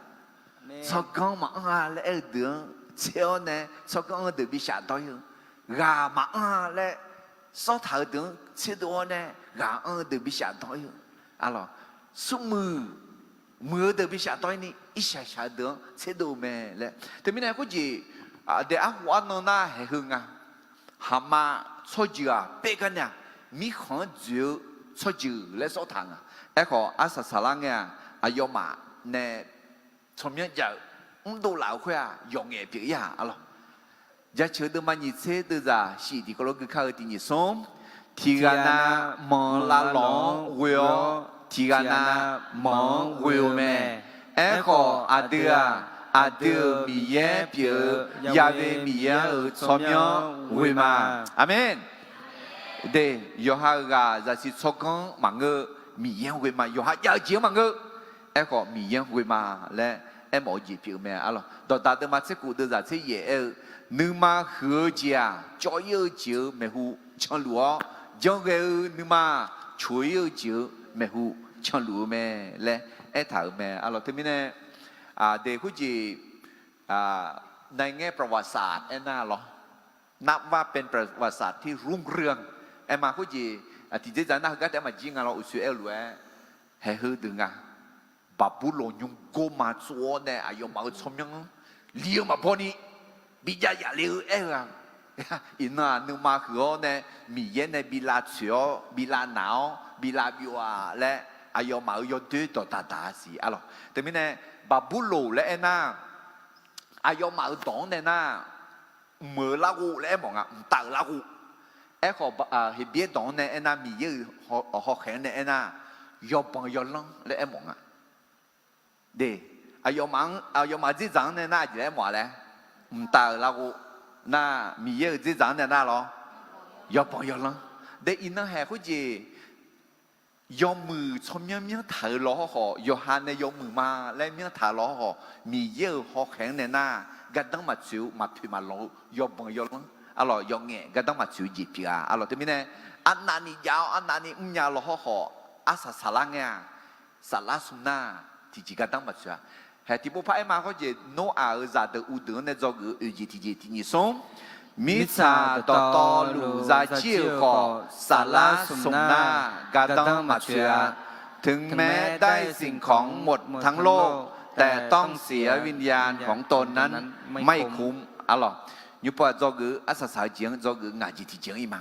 tsawrganr maqanr-a laer aer-eu deuq-anr tser-awr nae tsawrganr anr-eu deuq bi shafdawr ir-eu, ghaq maqanr-a laer sawrtaq-eu deuq-anr tserdov-awr nae ghaq anr-eu deuq bi shafdawr ir-eu, arlawq, smrmuiq muiq-eu deuq bi shafdawr ir ni irshaq shaq-eu deuq-anr tserdov-eu mae laer. Teumirnae khoerjeq daef arhu arnan nar haeq heu nga. Haqma tsawrjeuq-aq paer gar nae-aq, mirkhanq-anr dzoeq-eu tsawrjeuq laer sawrtaq nga. Aerkhawf arsaq saqlar ngae-aq, aqyawfmaf nae tsawrmyanr jav-eu mrdov laf-eu khoer-aq yawqngaef pyeuf-ir-aq, arlawq. Jaceuq deuvma nyiq tser deuvzaq shif tiqkawv lof gui kar-eu tiq nyiq smr. Tiqghaq nav manq-eu lavlawq-anr ghoe-awr, tiqghaq nav manq-anr ghoe-eu mae. Aerkhawf, aqdui-aq, aqdui-euq Miqyaer pyeuf-eu Yaqve Miqyaer-euq tsawrmyanr ghoe ma. Aqmeq. De, yawqha-euq ghaq zaqsiq tsawrganr maqngeur, Miqyaer-anr ghoe ma. Yawqha jav-eu jeq-anr maqngeur, aerkhawf Miqyaer-anr ghoe ma laer aermawf-eu jeq pyeuf-eu mae, arlawq. Dawqdaq deuvma tser khof deuvzaq tser yaef aer-eu, nuima huiq-eu jeq-aq, cawv ir-eu jeq-euq maeqhu canluf-awr, janrghae-eu nuima coq ir-eu jeq-euq maeqhu canluf-eu mae laer aertaq-euq mae, arlawq. Teumirnae, de khoerjeq, nae ngaer ประวัติศาสตร์ aernar lawr, นับว่าเป็นประวัติศาสตร์ที่รุ่งเรือง aer ma. Khoerjeq tiqjeq dzaq nar heugar taef-aer maqjir nga lawr, uqshoe aer-eu lof-aer haeq heu deuq nga. Baqburloq nymrgor ma tsov-awr nae aqyawfmaf-euq tsawrmyanr li-eu maqbaw ni bijav yaf le-eu aer-eu-aq, iqnan-aq nuima huiq-awr nae Miqyaer nae bi lavtsoeq-awr bi lavnaq-awr bi lavbyov-a laer aqyawfmaf-euq yawdoer dawqdaq daq-a siq, arlawq. Teumirnae Baqburloq laer aernar, aqyawfmaf-euq dawq-anr nae nar, mq-euq larghov laer aermawf nga, mqtav-euq larghov. Aerkhawf, Heqbyaer dawq-anr nae aernar, Miqyaer-euq hawkhaeq-anr nae aernar, yawbanq yawlanr laer aermawf nga. De, aqyawfmaf-euq dzerdzaq-anr nae nar aqjeq laer aermawf-a laer, mqtav-euq larghov. Nar, Miqyaer-euq dzerdzaq-anr nae nar lawr, yawbanq yawlanr. De, iqnan haeq khoerjeq yawmuiq tsawrmyanr myanrtaq-euq lawhawr khawf, yawqha nae yawmuiq ma laer myanrtaq-eu lawhawr khawf, Miqyaer-euq hawkhaeq-anr nae nar, gardanr maqtsoeq-eu maqpoeq maqlanq-eu yawbanq yawlanr, arlawq, yawqngaef gardanr maqtsoeq-eu jeq pyeuf-a, arlawq. Teumirnae arnavni jav-awr arnavni mrnya lawhawr khawf, arsaq saqlar ngae-aq, saflar smq nar tiqjeq gardanr maqtsoeq-a. Haeq tiqpov par aer ma khoerjeq, Noraq-euq zaqdeuq uvdeuq-anr nae dzawgeuf-eu oeq jeq tiqjeq tiq nyiq smr. Mirtsaq dawqtawvluf zajir-euq khawf, saflar smq nar gardanr maqtsoeq-a. ถึงแม้ได้สิ่งของหมดทั้งโลก แต่ต้องเสียวิญญาณของตนนั้นไม่คุ้ม arlawq. Nymrpov-aq dzawgeuf-eu arsaq saq-eu jeq-anr dzawgeuf-eu ngaq jeq tiqjeq-anr ir ma.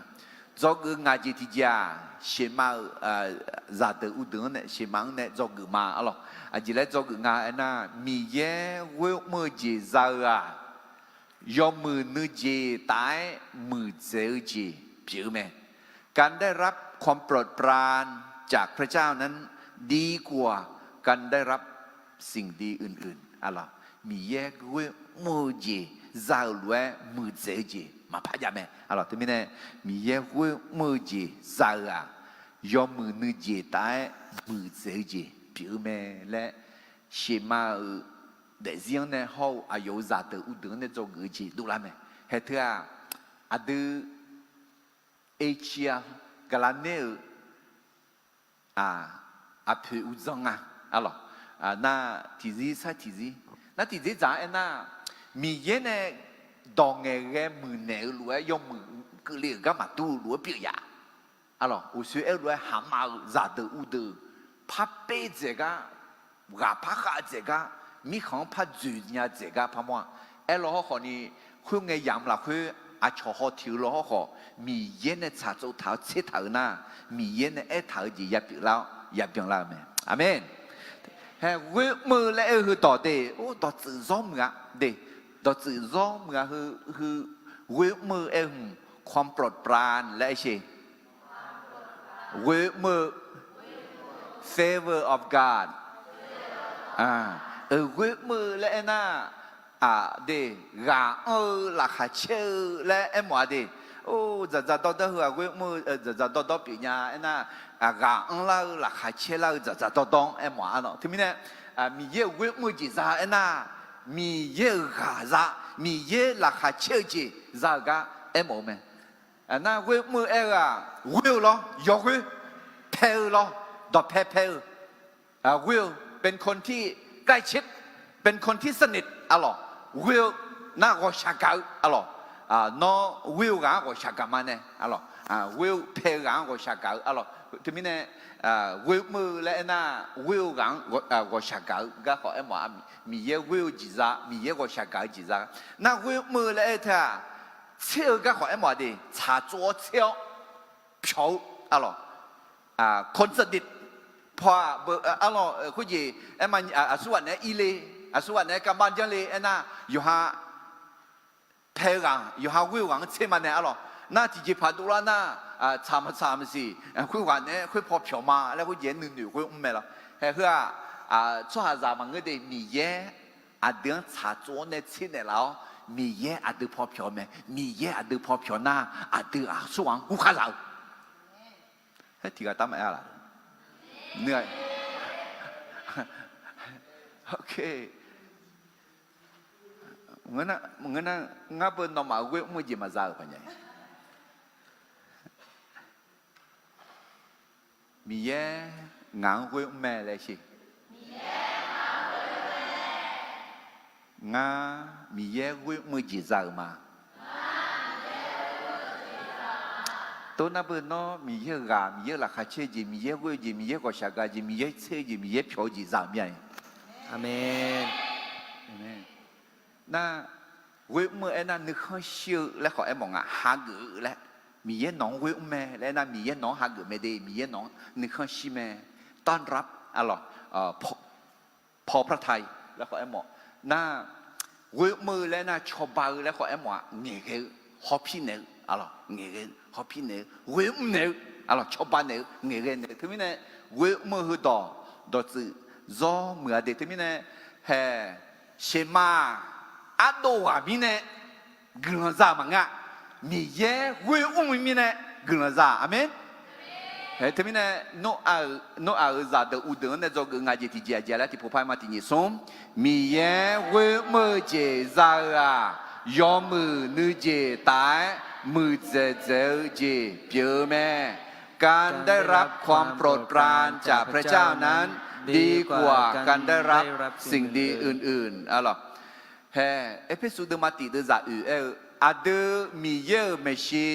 Dzawgeuf-eu ngaq jeq tiqjeq-aq, sheuqma-euq zaqdeuq uvdeuq-anr nae sheuqma-anr nae dzawgeuf ma, arlawq. Aqjeq laer dzawgeuf nga aernar, Miqyaer ghoer mr-eu jeq za-eu-aq, yawmuiq nuijeq taf-aer muiqdzaeq-eu jeq pyeuf-eu mae. การได้รับความโปรดปรานจากพระเจ้านั้นดีกว่า การได้รับสิ่งดีอื่นๆ arlawq. Miqyaer ghoer mr-eu jeq za-euq lof-aer muiqdzaeq-eu jeq maqpar jav mae, arlawq. Teumirnae Miqyaer ghoer mr-eu jeq za-eu-aq, yawmuiq nuijeq taf-aer muiqdzaeq-eu jeq pyeuf-eu mae laer, sheuqma-euq daefzir-anr nae hawr-eu aqyawf-euq zaqdeuq uvdeuq-anr nae dzawgeuf-eu jeq dovlar mae. Haeq teu-aq, aqdui Asia gaqlaq nae-euq aqpoeq uqdzan nga, arlawq. Nar tiqzir sar tiqzir, nar tiqzir dzaq-anr aernar, Miqyaer nae dawq ngaeqghae muiqnaeq-eu lof-aer yawmuiq keuvle-euq gar maqdur-eu lof-aer pyeuf yaf, arlawq. Uqshoe aer-eu lof-aer haqma-euq zaqdeuq uvdeuq par perdzaeq gar, ghaq par khav dzaeq gar, mirkhanq-anr par dzoeq nya dzaeq gar parmawr-a. Aerlawr hawrkhawf ni, khoerngae yamq lafkhoer aqcawq haw tiq-eu lawr hawrkhawf, Miqyaer nae tsaqtsov taq-awr tser taq-euq nar, Miqyaer nae aertaq-eu jeq yapyeuf lar-awr yabyan lar-eu mae. Aqmeq. Haer ghoer mr-eu laer aer-eu heu dawq de, or, dawqtsuif zawr muiq-a de, dawqtsuif zawr muiq-a heu, heu ghoer mr-eu aer-eu hmq ความโปรดปราน laer aer sher. Ghoer mr-eu, favor of God. Ghoer mr-eu laer aernar, aqde, ghaq anr-eu laqkhaq caer-eu laer aermawf-a de. Or, dzaqdzaq dawrdawr heu-aq ghoer mr-eu dzaqdzaq dawrdawr pyeufnya aernar, ghaq anrlar-eu laqkhaq caerlar-eu dzaqdzaq dawrdawr-anr aermawf-a lawq. Teumirnae Miqyaer-euq ghoer mr-eu jeq za aernar, Miqyaer-euq ghaq za, Miqyaer laqkhaq caer-eu jeq za-euq gar aermawf-eu mae. Nar ghoer mr-eu aer-eu-aq, ghoer-eu lawr, yawghoer pae-eu lawr, dawqpae pae-eu, ghoer-eu เป็นคนที่ใกล้ชิด เป็นคนที่สนิท arlawq, ghoer-eu nar ghawqshaq gaq-eu arlawq, nawr ghoer-eu ghaq-anr ghawqshaq gaq ma nae arlawq, ghoer-eu pae-eu ghaq-anr ghawqshaq gaq-eu arlawq. Teumirnae, ghoer mr-eu laer aernar, ghoer-eu ghaq-anr ghawqshaq gaq-eu garkawv aermawf-a. Miqyaer ghoer-eu jeqzaq, Miqyaer ghawqshaq gaq-eu jeqzaq. Nar ghoer mr-eu laer aer-eu teu-aq, tser-eu garkawv aermawf-a de, tsaqtsov-awr tser-awr pyawq-eu arlawq, คนสนิท paw-aq beu arlawq, khoerjeq aerma, aqsurghaq naeq-aer irle, aqsurghaq naeq-aer kavmar janrle aernar, yawqha pae-eu ghaq, yawqha ghoer-eu ghaq-anr tser ma nae arlawq. Nar tiqjeqpaq dovlar nar, tsaq maqtsaq maqsiq, khoerghaq naeq-aer khoerpaw pyawq ma laer khoerjeq-aer nuinoeq ghoer mr mae lawr. Hae heu-aq, tsawrhaqzaq maqngeur de, Miqyaer aqdui-anr tsaqtsov-awr nae tser naeqlaf-awr, Miqyaer aqdui paw pyawq mae. Miqyaer aqdui paw pyawq nar, aqdui aqsurghaq-anr gurkhar zaq-eu. Haer tiqghaq taf maqaer-a laf. Ngeur nar, ngar beu nawmaf ghoer mr-eu jeq maqza-euq paq nya. Miqyaer ngaq-anr ghoer mr mae laer sher. Ngar Miqyaer ghoer mr-eu jeq za-euq ma. Tov nar beu nawr Miqyaer-euq ghaq, Miqyaer-euq laqkhaq caer-eu jeq, Miqyaer ghoer-eu jeq, Miqyaer ghawqshaq gaq-eu jeq, Miqyaer tser-eu jeq, Miqyaer pyawq-eu jeq za-euq mir-a. Nar ghoer mr-eu aernar nuikhanr shir-eu laer khawf aermawf nga, hageuf-eu laer. Miqyaer nawq-anr ghoer mr mae laer aernar, Miqyaer nawq-anr hageuf mae de, Miqyaer nawq-anr nuikhanr shir mae. ต้อนรับ arlawq, paw พระทัย laer khawf aermawf. Nar ghoer mr-eu laer nar cawba-eu laer khawf aermawf-a, ngaeqghae-eu, hawpir naeq-eu arlawq, ngaeqghae-eu, hawpir naeq-eu, ghoer mr naeq-eu arlawq, cawba naeq-eu, ngaeqghae naeq-eu. Teumirnae ghoer mr-eu heudawq dawqtsuif zawr muiq-a de. Teumirnae hae sheqma ardov ghaq mirnae guiqlanq za-euq maqngeur-a. Miqyaer ghoer mr-eu mirnae guiqlanq za-euq. Aqmeq. Hae teumirnae Noraq-euq zaqdeuq uqdeuq-anr nae dzawgeuf nga jeq tiqjeq aqjeq laer tiqpov par-aer ma tiqnyif smr. Miqyaer ghoer mr-eu jeq za-eu-aq, yawmuiq nuijeq taf-aer muiqdzaeq dzaeq-eu jeq pyeuf-eu mae. การได้รับความโปรดปรานจากพระเจ้านั้นดีกว่าการได้รับสิ่งดีอื่นๆ arlawq. Hae, Erpersu deuvma tiq deuvzaq oeq aer-eu, aqdui Miqyaer-euq maeqshi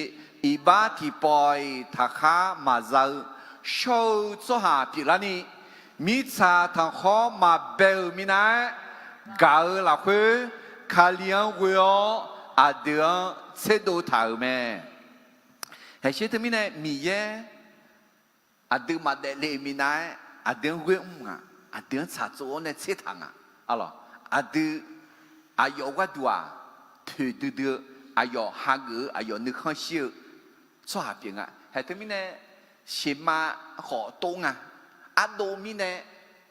iqbax tiqpawf-iq taqkhar maqza-eu shawr-eu tsawrhaq pyeuflarni, mirtsaq tanqkhawr maqbae-euq minav-aer gaq-eu lafkhoer, Kali-anr ghoe-awr aqdui-anr tserdov taq-euq mae. Haeqsher teumirnae Miqyaer aqdui maqdaef le-euq minav-aer aqdui-anr ghoer mr ngaq, aqdui-anr tsaqtsov-awr nae tser taq ngaq. Arlawq, aqdui aqyawf gharduq-aq, toeqdui dui-eu, aqyawf hageuf-eu, aqyawf nuikhanr shir-eu tsawrhaq pyeuf nga. Haeq teumirnae sheqma khawf tov nga, ardov mirnae,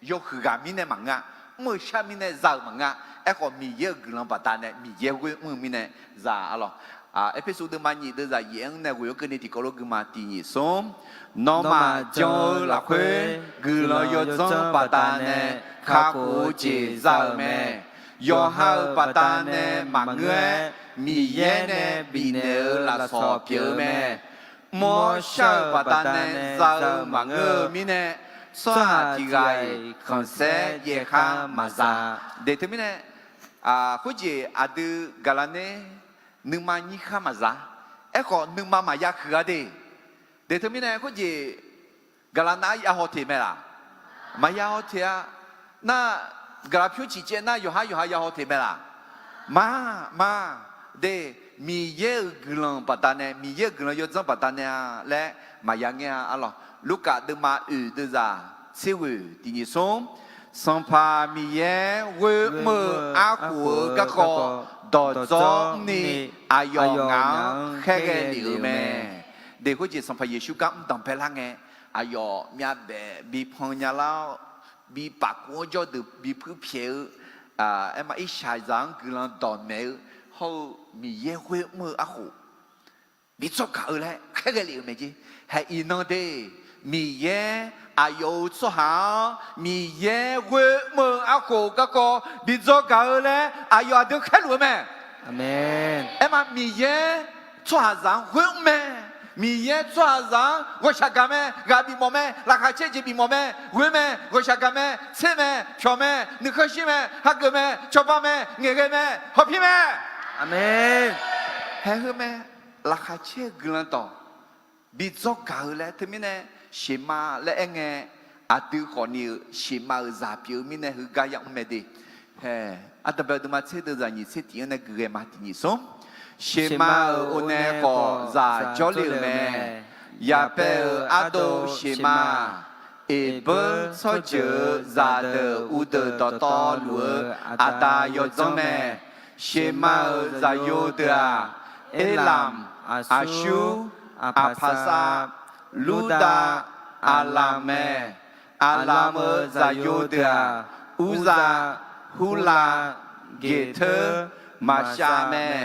yawhuiq ghaq mirnae maqngeur-a, mr-eu shar mirnae za-euq maqngeur-a. Aerkhawf Miqyaer-euq guiqlanq baqdanae Miqyaer ghoer mr-eu mirnae za-a lawq. Erpersu deuvma nyiq deuvzaq yaef-anr nae ghoeq-awr keuvni tiqkawv lof gui ma tiqnyif smr. Nawmaf jan-eu lafkhoer guiqlanq yawdzanr baqdanae kakhof-eu jeq za-euq mae. Yawqha-euq baqdanae maqngeur-aer, Miqyaer nae bifnaeq-euq lafsawq pyeuf-eu mae. Mr-awr shar-euq baqdanae za-eu maqngeur-eu mirnae, tsawrhaq tiq ghaq-iq khanqsaer yaerkhar maqza. De teumirnae, khoerjeq aqdui gaqlaq ner nuima nyir khar maqza. Aerkhawf nuima maqya huiq-a de. De teumirnae khoerjeq gaqlaq nav-aer ya haw teq mae laq? Maqya haw teq-a. Nar gaqlaq pyur ciq caev nar yawqhar yawqha ya haw teq mae laq? Ma, ma. De, Miqyaer-euq guiqlanq baqdanae, Miqyaer-euq guiqlanq yawdzanr baqdanae-a laer maqya ngaer-a arlawq. Lurkaf deuvma oeq deuvzaq tser ghoeq tiqnyif smr. Sanqpaq Miqyaer ghoer mr-eu arkhof-eu garkawv dawqdzawr mrni, aqyawf ngaq-anr khaerghae lef-eu mae. De khoerjeq Sanqpaq Yeqsur gar mr danqbae lar ngae, aqyawf myavbaef bi pan nya lar-awr, bi paf kuv-anr jawrdeuq bi puir pyaeq-eu, aerma irshaqzaq-anr guiqlanq dawqmaeq-eu hawr-eu Miqyaer ghoer mr-eu arkhof bi dzawr gaq-eu laer khaerghae lef-eu mae jer. Haeq iqnan de, Miqyaer aqyawf-euq tsawrhaq-anr Miqyaer ghoer mr-eu arkhof garkawv bi dzawr gaq-eu laer aqyawf aqdui khaerluf-eu mae. Aerma Miqyaer tsawrhaqzaq-anr ghoer mr mae. Miqyaer tsawrhaqzaq-anr ghawqshaq gaq mae, ghaq bifmawf mae, laqkhaq caer jeq bifmawf mae, ghoer mae, ghawqshaq gaq mae, tser mae, pyawq mae, nuikhanr shir mae, hageuf mae, cawba mae, ngaeqghae mae, hawpir mae. Aqmeq. Haeq heu mae, laqkhaq caer-eu guiqlanq dawq bi dzawr gaq-eu laer teumirnae, sheqma laer aer ngae, aqdui khawfni-euq sheqma-euq zaq pyeuf-eu mirnae heugar yamr mae de. Haeq, ardanqbae-eu deuvma tser deuv zaq nyiq tser tiq-anr nae guiqghae ma tiq nyiq smr. Sheqma-euq onae khawf zaq jawrle-euq mae. Yaqbae-euq ardov sheqma, Eqbeur tsawrjeuq-euq zaqdeuq uvdeuq dawqtawvluf -eu aqda yawdzanr mae. Sheqma-euq zaqyo deuq-aq, Erlamq, Aqsur, Aqpaqsav, Lurdav, Aqlamq mae. Aqlamq-euq zaqyo deuq-aq, Urzav, Hurlav, Geqteur, Maqshav mae.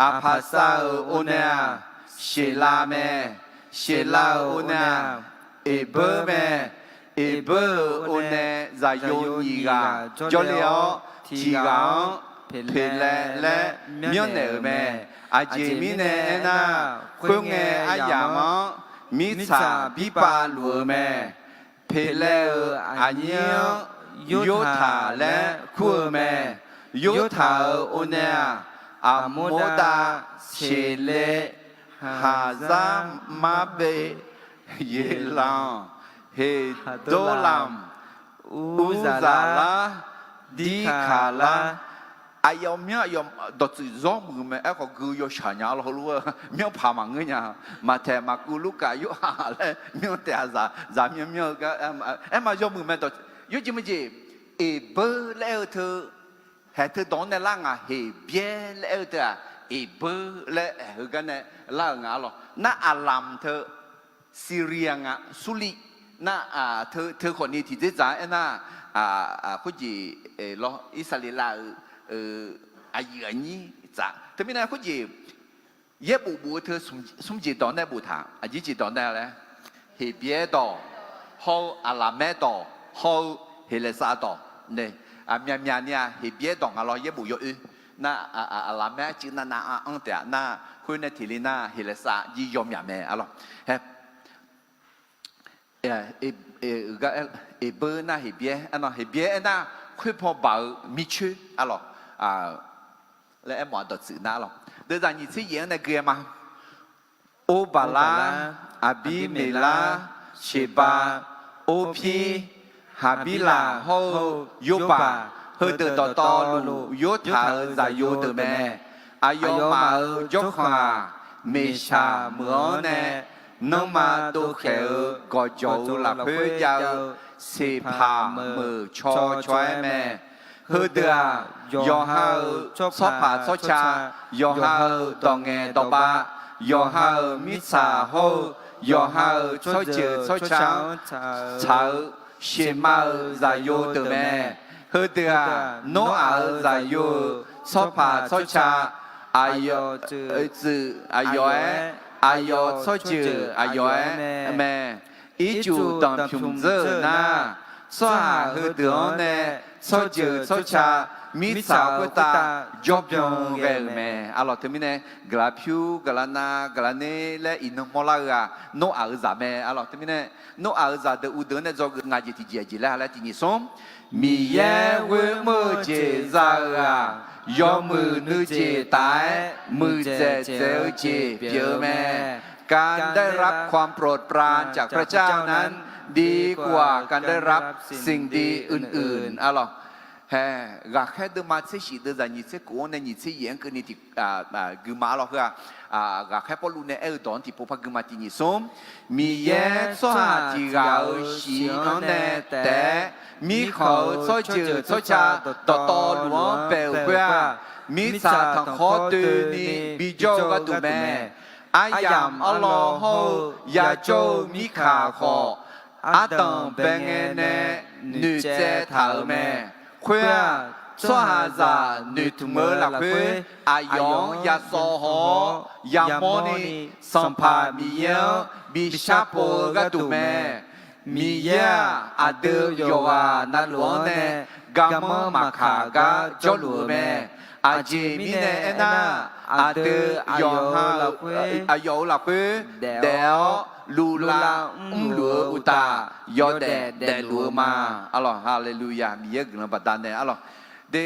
Aqpaqsav-euq onae-aq, Sheqlav mae. Sheqlav-euq onae-aq, Eqbeur mae. Eqbeur-euq onae zaqyo nyiq ghaq jawrle-awr, tiq ghaq-anr Peqlaev laer myanrnaeq-euq mae. Aqjeq mirnae aernar, khoerngae aryamq-anr mirtsaq birpav luf-eu mae. Peqlaev-euq aqnyir-anr Yortaq laer kur-eu mae. Yortaq-euq onae-aq, Aqmordav, Seqlev, Haqzarmarbev, Yeqlanq, Heqdorlanq, Urzaqlar, Dirkaqlar. Aqyawf myanr aqyawf dawqtsuif zawr muiq mae. Aerkhawf gui yawshaq nya lawr heulof-aer myanr paq maqngeur nya. Maqtaeq, Maqkuv, Lurkaf, Yorhaq laer myanr taef-a zaq, zaq myanr myanr-eu gar, aer ma yawmuiq mae dawq. Yawjeq meujeq, Eqbeur laer aer-eu teu, haeq teu dawq-anr nae lar ngaq Heqbyaer laer aer-eu teu-aq, Eqbeur laer haeq heugar nae lar-euq nga lawq. Nar Aqlamq teu, Syria nga, Surliq nar, teu khawfni tiqdzerdzaq-anr aernar, khoerjeq lawr Irsaqleqlav-euq aqyuif aqnyir tsaf. Teumirnae khoerjeq yaerbof bof-eu teu smr jeq dawq nae boftaq, aqjeq jeq dawq nae laer, Heqbyaer dawq hawr-eu, Aqlaqmaer dawq hawr-eu, Heqlaeqsav dawq nae, myaqmyaq ni-aq Heqbyaer dawq nga lawr yaerbof yawoer nar, Aqlaqmaer arcuiv navnav-anr taef-a nar, khoer nae tiqle nar Heqlaeqsav jir yawmyaq mae arlawq. Hae, Eqbeur nar Heqbyaer, Heqbyaer aernar, khoerpaw baq-eu mircoer arlawq. Laer aermawf-a dawqtsuif nar arlawq. Deuvzaq nyiq tser yaef-anr nae gui-aer ma. Orbaqlar, Aqbirmeqlar, Sheqbav, Orpir, Haqbirlaq hawr-eu Yorbaq, heudeuq dawqtawvluf Yortaq-euq zaqyo deuq mae. Aqyawfmaf-euq jawrkhanq-aq, Meqshaq meuq-anr nae nanrma dovkhaeq-eu gawqjawq-euq lafkhoer jav-eu Seqpaq meuq caw caw-aer mae. Heudeuq-aq, yawqha-euq tsawrpaq tsawrca, yawqha-euq dawq ngaeq dawq bav, yawqha-euq mirtsaq hawr-eu, yawqha-euq tsawrjeuq tsawrca-anr tsaq-eu Sheqma-euq zaqyo deuq mae. Heudeuq-aq, Noraq-euq zaqyo-euq tsawrpaq tsawrca, aqyawf tsuif aqyawf-aer, aqyawf tsawrjeuq aqyawf-aer mae. Ircuf danqpymq dzeur-euq nar, tsawrhaq heudeuq-anr nae tsawrjeuq tsawrca mirtsaq khoertav jawrbyan ghae-euq mae. Arlawq teumirnae, guiqlanq pyur, guiqlanq nav, guiqlanq ner laer iqnan mawrlar-eu-aq, Noraq-euq zaq mae. Arlawq teumirnae, Noraq-euq zaqdeuq uvdeuq-anr nae dzawgeuf nga jeq tiqjeq aqjeq laer ha laer tiqnyif smr. Miqyaer ghoer mr-eu jeq za-euq-aq, yawmuiq nuijeq taf-aer muiqdzaeq dzaeq-eu jeq pyeuf-eu mae. การได้รับความโปรดปรานจากพระเจ้านั้น ดีกว่าการได้รับสิ่งดีอื่นๆ Arlawq. Hae, Ghaqkhaer deuvma tser shif deuvzaq nyiq tser kof-anr nae nyiq tser yaef-anr keuvni tiq, guima arlawq heu-aq, Ghaqkhaer Pawrluv nae aer-eu dawq-anr tiqpov par guima tiqnyif smr. Miqyaer tsawrhaq tiq ghaq-euq shiq-anr nae taef-aer, mirkhanq-euq tsawrjeuq tsawrca dawqtawvluf-anr bae-euq khoer-aq, mirtsaq tanqkhawr doeni bijawr-eu gharduq mae. Aryamq arlawr hawr-eu yajawr-eu mirkaq khawf, ardanq bae ngae nae noeqtsaev taq-euq mae. Khoer-aq, tsawrhaqzaq noeqtmq-eu lafkhoer aqyawf-anr yasawv haw-awr yamawrni, Sanqpaq Miqyaer-anr bi sharpov-eu gharduq mae. Miqyaer-aq, aqdui yawqghaq navluf-anr nae garmanr maqkaq gar jawrluf-eu mae. Aqjeq mirnae aernar, aqdui yawqha-euq, aqyawf-euq lafkhoer daef-awr luvlav mrluf-eu uqtaf, yawdaef daefluf-eu ma. Arlawq, haleluya, Miqyaer-euq guiqlanq baqdanae arlawq. De,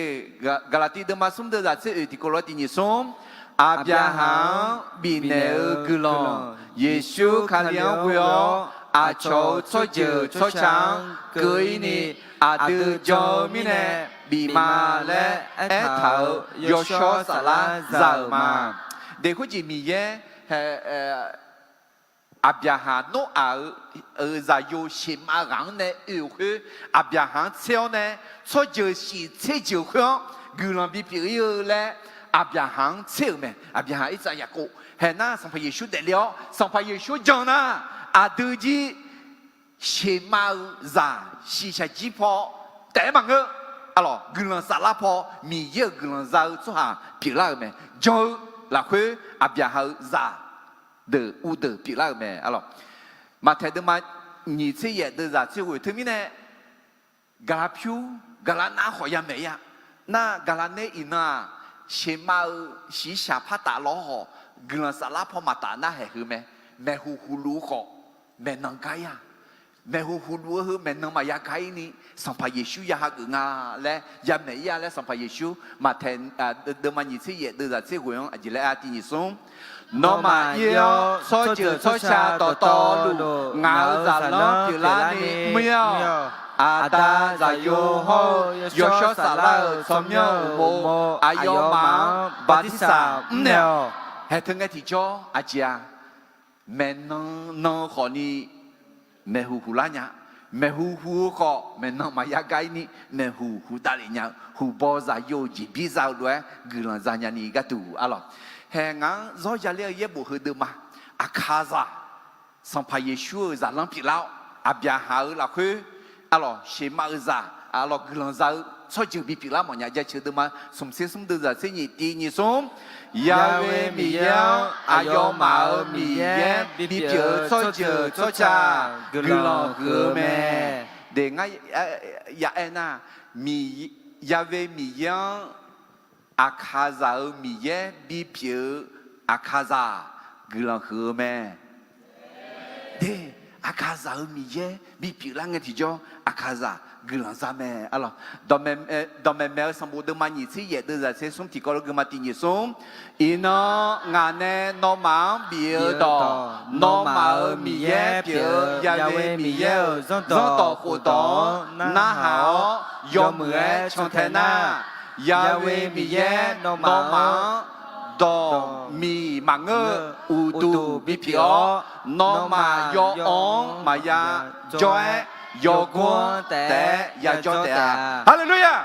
Gaqlaqtiv deuvma smr deuvzaq tser oeq tiqkawv lof-aer tiq nyiq smr. Aqbyaqhaq-anr bifnaeq-eu guiqlanq, Yeqsur Kali-anr ghoe-awr aqcawq-euq tsawrjeuq tsawrca-anr keuv-ir ni, aqdui jan-eu mirnae bif ma laer aertaq-euq yawshawr saflar za-euq ma. De, khoerjeq Miqyaer hae, Aqbyaqhaq Noraq-euq, euq zaqyo Sheqmav ghaq-anr nae oe-euq khoer, Aqbyaqhaq-anr tser-awr nae tsawrjeuq shif tser jeuq khoer-anr guiqlanq bipyeuf-ir-eu laer Aqbyaqhaq-anr tser-euq mae. Aqbyaqhaq, Irsaq, Yaqkov hae nar Sanqpaq Yeqsur daefle-awr Sanqpaq Yeqsur jan nar, aqdui jir Sheqmav-eu zaq shiqshaq jir paw taef-aer maqngeur. Arlawq, guiqlanq saflar paw Miqyaer-euq guiqlanq za-eu tsawrhaq pyeuflar-euq mae. Jan-eu lafkhoer Aqbyaqhaq-euq zaq deuq uvdeuq pyeuflar-euq mae. Arlawq, Maqtaeq deuvma nyiq tser yaef deuvzaq tser ghoeq teumirnae, gaqlaq pyur gaqlaq nar khawf yamaeq-ir-a. Nar gaqlaq nae iqnan-aq, Sheqmav-eu shiqshaq par taf lawr khawf, guiqlanq saflar paw maqtaf nar haeq heu mae. Maeqhu huqluf-eu khawf, maeqnan gar-ir-a. Maeqhu huqluf-eu heu maeqnan maqya gar-ir ni, Sanqpaq Yeqsur ya hageuf nga laer yamaeq-ir-a laer Sanqpaq Yeqsur Maqtaeq deuvma nyiq tser yaef deuvzaq tser ghoeq-anr aqjeq laer-a tiq nyiq smr. Nawmaf ir-awr tsawrjeuq tsawrca dawqtawvluf ngaq-euq zaqlanr pyeuflarni mr-ir-awq. Aqda, zaqyo hawr-eu yawshawr saflar-euq tsawrmyanr-euq uqmov aqyawfmaf-anr bartirsaq mrnaeq-awq. Haeq teu ngae tiqjawr aqjeq-a, maeqnan nan-eu khawfni maeqhu huqlar nya. Maeqhu hu-eu khawf maeqnan maqya gar-ir ni maeqhu huqdav lef nya-eu huqbaw zaqyo-eu jeqbir za-eu lof-aer guiqlanq za nyani gharduq arlawq. Haeq ngaq-anr zawr yaler-eu yaerbof heudeuq ma. Aqkaqzaq, Sanqpaq Yeqsur-euq zaqlanr pyeuflar-awr, Aqbyaqhaq-euq lafkhoer, arlawq, Sheqmav-eu zaq, arlawq, guiqlanq za-eu tsawrjeuq bipyeuflar mawfnya jaceuq deuvma smq tser smr deuvzaq tser nyiq tiq nyiq smr. Yahweh Miqyaer-anr aqyawfmaf-euq Miqyaer bipyeuf-eu tsawrjeuq tsawrca guiqlanq huiq-eu mae. De, ngar ya aer nar, Yahweh Miqyaer-anr Aqkaqzaq-euq Miqyaer bipyeuf-eu Aqkaqzaq guiqlanq huiq-eu mae. De, Aqkaqzaq-euq Miqyaer bipyeuflar ngae tiqjawr Aqkaqzaq guiqlanq za mae arlawq. Dawqmaeq maeq-eu sanqbof deuvma nyiq tser yaef deuvzaq tser smr tiqkawv lof geuma tiq nyiq smr. Iqnan ngaq nae nawmaf-anr bif-eu dawq, nawmaf-euq Miqyaer pyeuf-eu Yahweh Miqyaer-euq zanrdawq khofdawq-anr narhaq-awr yawmuiq-aer cantae nar, Yahweh Miqyaer nawmaf-anr dawq miq maqngeur-eu uqduq bipyeuf-awr, nawmaf yawawv-anr maqya jawr-aer yawgor-anr taef-aer yajawr taef-a. Haleluya!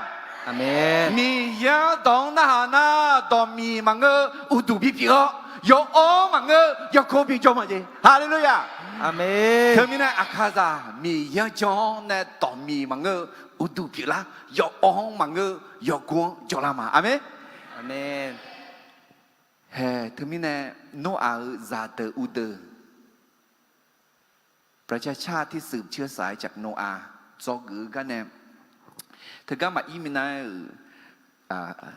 Miqyaer-anr dawq-anr narhaq nar, dawq miq maqngeur-eu uqduq bipyeuf-awr, yawawv-anr maqngeur-eu yawgor bijawr ma jeq. Haleluya! Teumirnae Aqkaqzaq Miqyaer-anr jan-awr nae dawq miq maqngeur-eu uqduq pyeuflar, yawawv-anr maqngeur-eu yawgor-anr jawrlar ma. Aqmeq. Haeq teumirnae Noraq-euq zaqdeuq uvdeuq ประชาชาติที่สืบเชื้อสายจากโนอาห์ dzawgeuf-eu garnae, teugar maqir minav-aer-euq,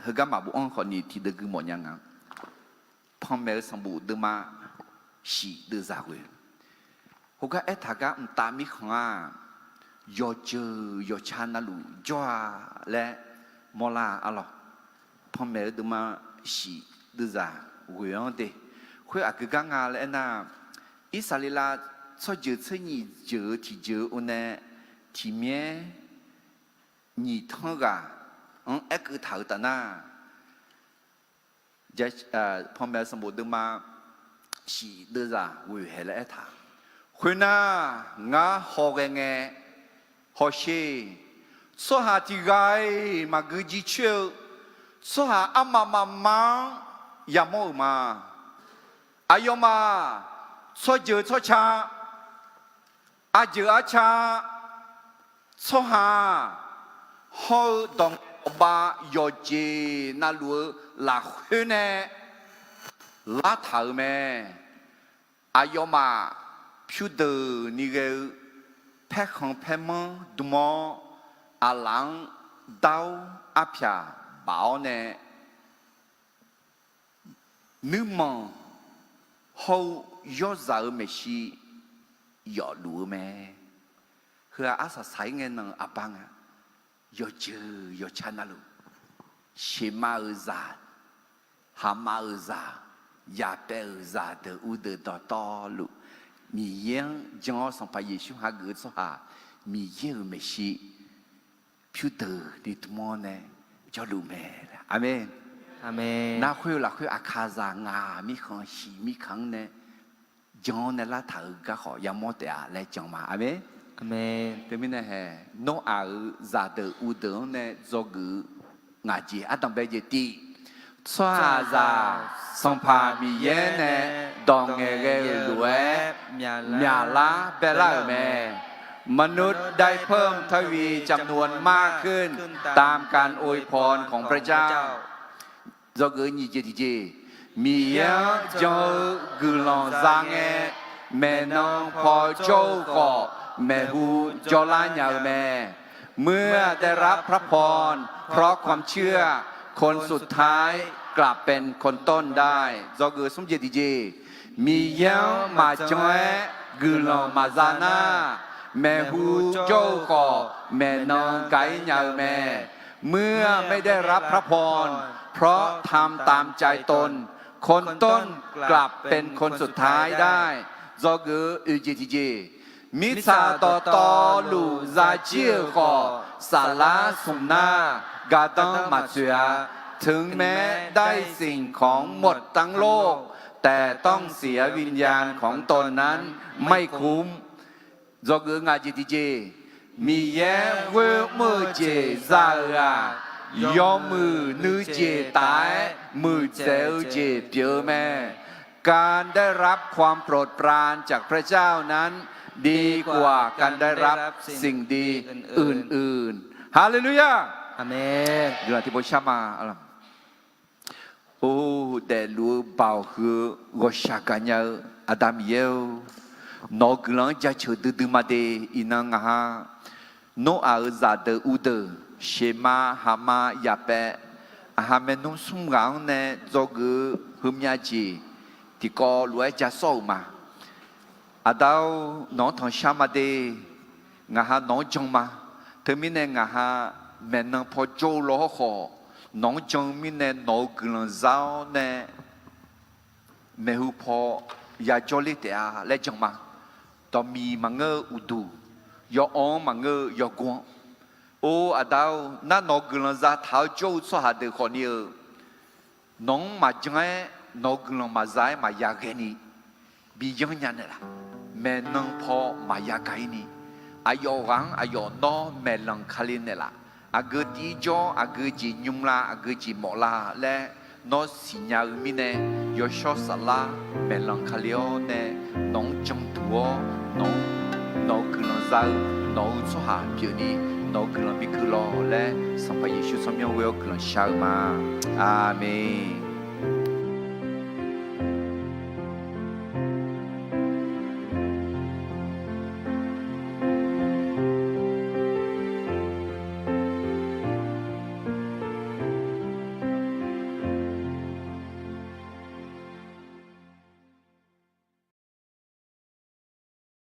heugar maqbofanr khawfni tiqdeuv gui mawfnya nga. Panmaeq-eu sanqbof deuvma shif deuvzaq ghoe, heugar aertaq gar mqtav mirkhanq-aq, yawqjeuq yawqca navluf jawr-a laer mawrlar arlawq. Panmaeq-eu deuvma shif deuvzaq ghoe-anr de. Khoer aqgeu gar nga laer aernar, Irsaqleqlav tsawrjeuq tser nyiq jeuq-eu tiqjeuq-eu nae tiqmyaer nyiq tanr ghaq-anr aerkeuv taq-eu taf nar, panmaeq-eu sanqbof deuvma shif deuvzaq ghoe haeq laer aertaq. Khoernar, ngar hawghae ngae hawsher, tsawrhaq tiq ghaq-iq maqgui jircoer-eu tsawrhaq armaf mafma-anr yamawr-euq ma. Aqyawfmaf tsawrjeuq tsawrca, arjeuq arca, tsawrhaq hawr-eu dawq dawqbav yawqjeq navluf-eu lafkhoer nae lartaq-euq mae. Aqyawfmaf pyurdeuq ni ghae-eu paerkhanq paermanr dm-awr, aqlaf-anr dar-awr arpyaq baf-awr nae Nuirmanq hawr-eu yawrzaq-euq maeqshi yawfluf-eu mae. Heu-aq arsaq saq-ir ngae nan-euq aqbar nga. Yawqjeuq yawqca navluf, sheuqmav-euq zaq, haqmav-euq zaq, yapaev-euq zaqdeuq uvdeuq dawqtawvluf, Miqyaer-anr jan-awr Sanqpaq Yeqsur hageuf-eu tsawrhaq, Miqyaer-euq maeqshi pyurdeuq ni dm-awr nae jawrluf mae. Aqmeq. Nar khoer-eu lafkhoer aqkaqzaq ngaq mirkhanq shiq mirkhanq-anr nae jan-awr nae lartaq-euq garkhawf yamawr taef-a laer jan ma. Aqmeq. Teumirnae hae, Noraq-euq zaqdeuq uvdeuq-anr nae dzawgeuf-eu ngaq jeq ardanqbae jeq tiv. Tsawrhaqzaq Sanqpaq Miqyaer nae dawq ngaeqghae-euq lof-aer myaqlar baelar-euq mae. มนุษย์ได้เพิ่มทวีจำนวนมากขึ้นตามการอวยพรของพระเจ้า Dzawgeuf nyiq jeq tiqjeq, Miqyaer-anr jan-eu guiqlanq za ngae, maeqnan paw jawr-eu khawf, maeqhu jawrlar nya-eu mae. เมื่อได้รับพระพรเพราะความเชื่อ คนสุดท้ายกลับเป็นคนต้นได้ Dzawgeuf smr jeq tiqjeq, Miqyaer-anr maqjan-aer guiqlanq maqza nar, maeqhu jawr-eu khawf maeqnan ga-ir nya-eu mae. เมื่อไม่ได้รับพระพรเพราะทำตามใจตน คนต้นกลับเป็นคนสุดท้ายได้ Dzawgeuf oeq jeq tiqjeq, mirtsaq dawqtawvluf zajir-euq khawf, saflar smq nar gardanr maqtsoeq-a. ถึงแม้ได้สิ่งของหมดทั้งโลก แต่ต้องเสียวิญญาณของตนนั้นไม่คุ้ม Dzawgeuf ngaq jeq tiqjeq, Miqyaer ghoer mr-eu jeq za-euq-aq, yawmuiq nuijeq taf-aer muiqdzaeq-eu jeq pyeuf-eu mae. การได้รับความโปรดปรานจากพระเจ้านั้น ดีกว่าการได้รับสิ่งดีอื่นๆ Haleluya! Aqmeq. Guiqlanq tiqpov shar ma. Or, daefluf-eu baoq huiq-eu ghawqshaq gaqnya-eu Aqda Miqyaer-or, nawq-euq guiqlanq-anr jaceuq duidui ma de. Iqnan ngaq ha Noraq-euq zaqdeuq uvdeuq, sheuqmav, haqmav, yapaev, aqha maernmr smr ghaq-anr nae dzawgeuf-eu heumyav jeq tiqkawv lof-aer ja sawr-euq ma. Aqda-or, nawq-anr tanqshar ma de. Ngaq ha nawq-anr jan ma. Teumirnae ngaq ha maeqnan paw jawr-eu law hawrkhawf, nawq-anr jan-eu mirnae nawq-euq guiqlanq za-awr nae maeqhu paw yajawr ler taef-a laer jan ma. Dawqmiq maqngeur-eu uqduq, yawawv-anr maqngeur-eu yawgor-anr. Or Aqda-or, nar nawq-euq guiqlanq zataq-awr jawr-eu tsawrhaq deuq khawfni-eu, nawq-anr maqjan-aer nawq-euq guiqlanq maqza-aer maqya ghaeni bi yanr nya naeqlaf. Maeqnan paw maqya gaq-ir ni, aqyawf ghaq-anr aqyawf nawr maeqlanq kale naeqlaf. Aqgeu tiv-ir jawr, aqgeu jeq nymr la, aqgeu jeq mawf la laer nawr siqnya-eu mirnae, Yawshawr Saflar maeqlanq kale-awr nae nawq-anr janduq-awr, nawq-anr, nawq-euq guiqlanq za-eu nawq-euq tsawrhaq pyeufni, nawq-euq guiqlanq bi keuv lawq laer Sanqpaq Yeqsur tsawrmyanr ghoe-awr guiqlanq shar-eu ma. Aqmeq.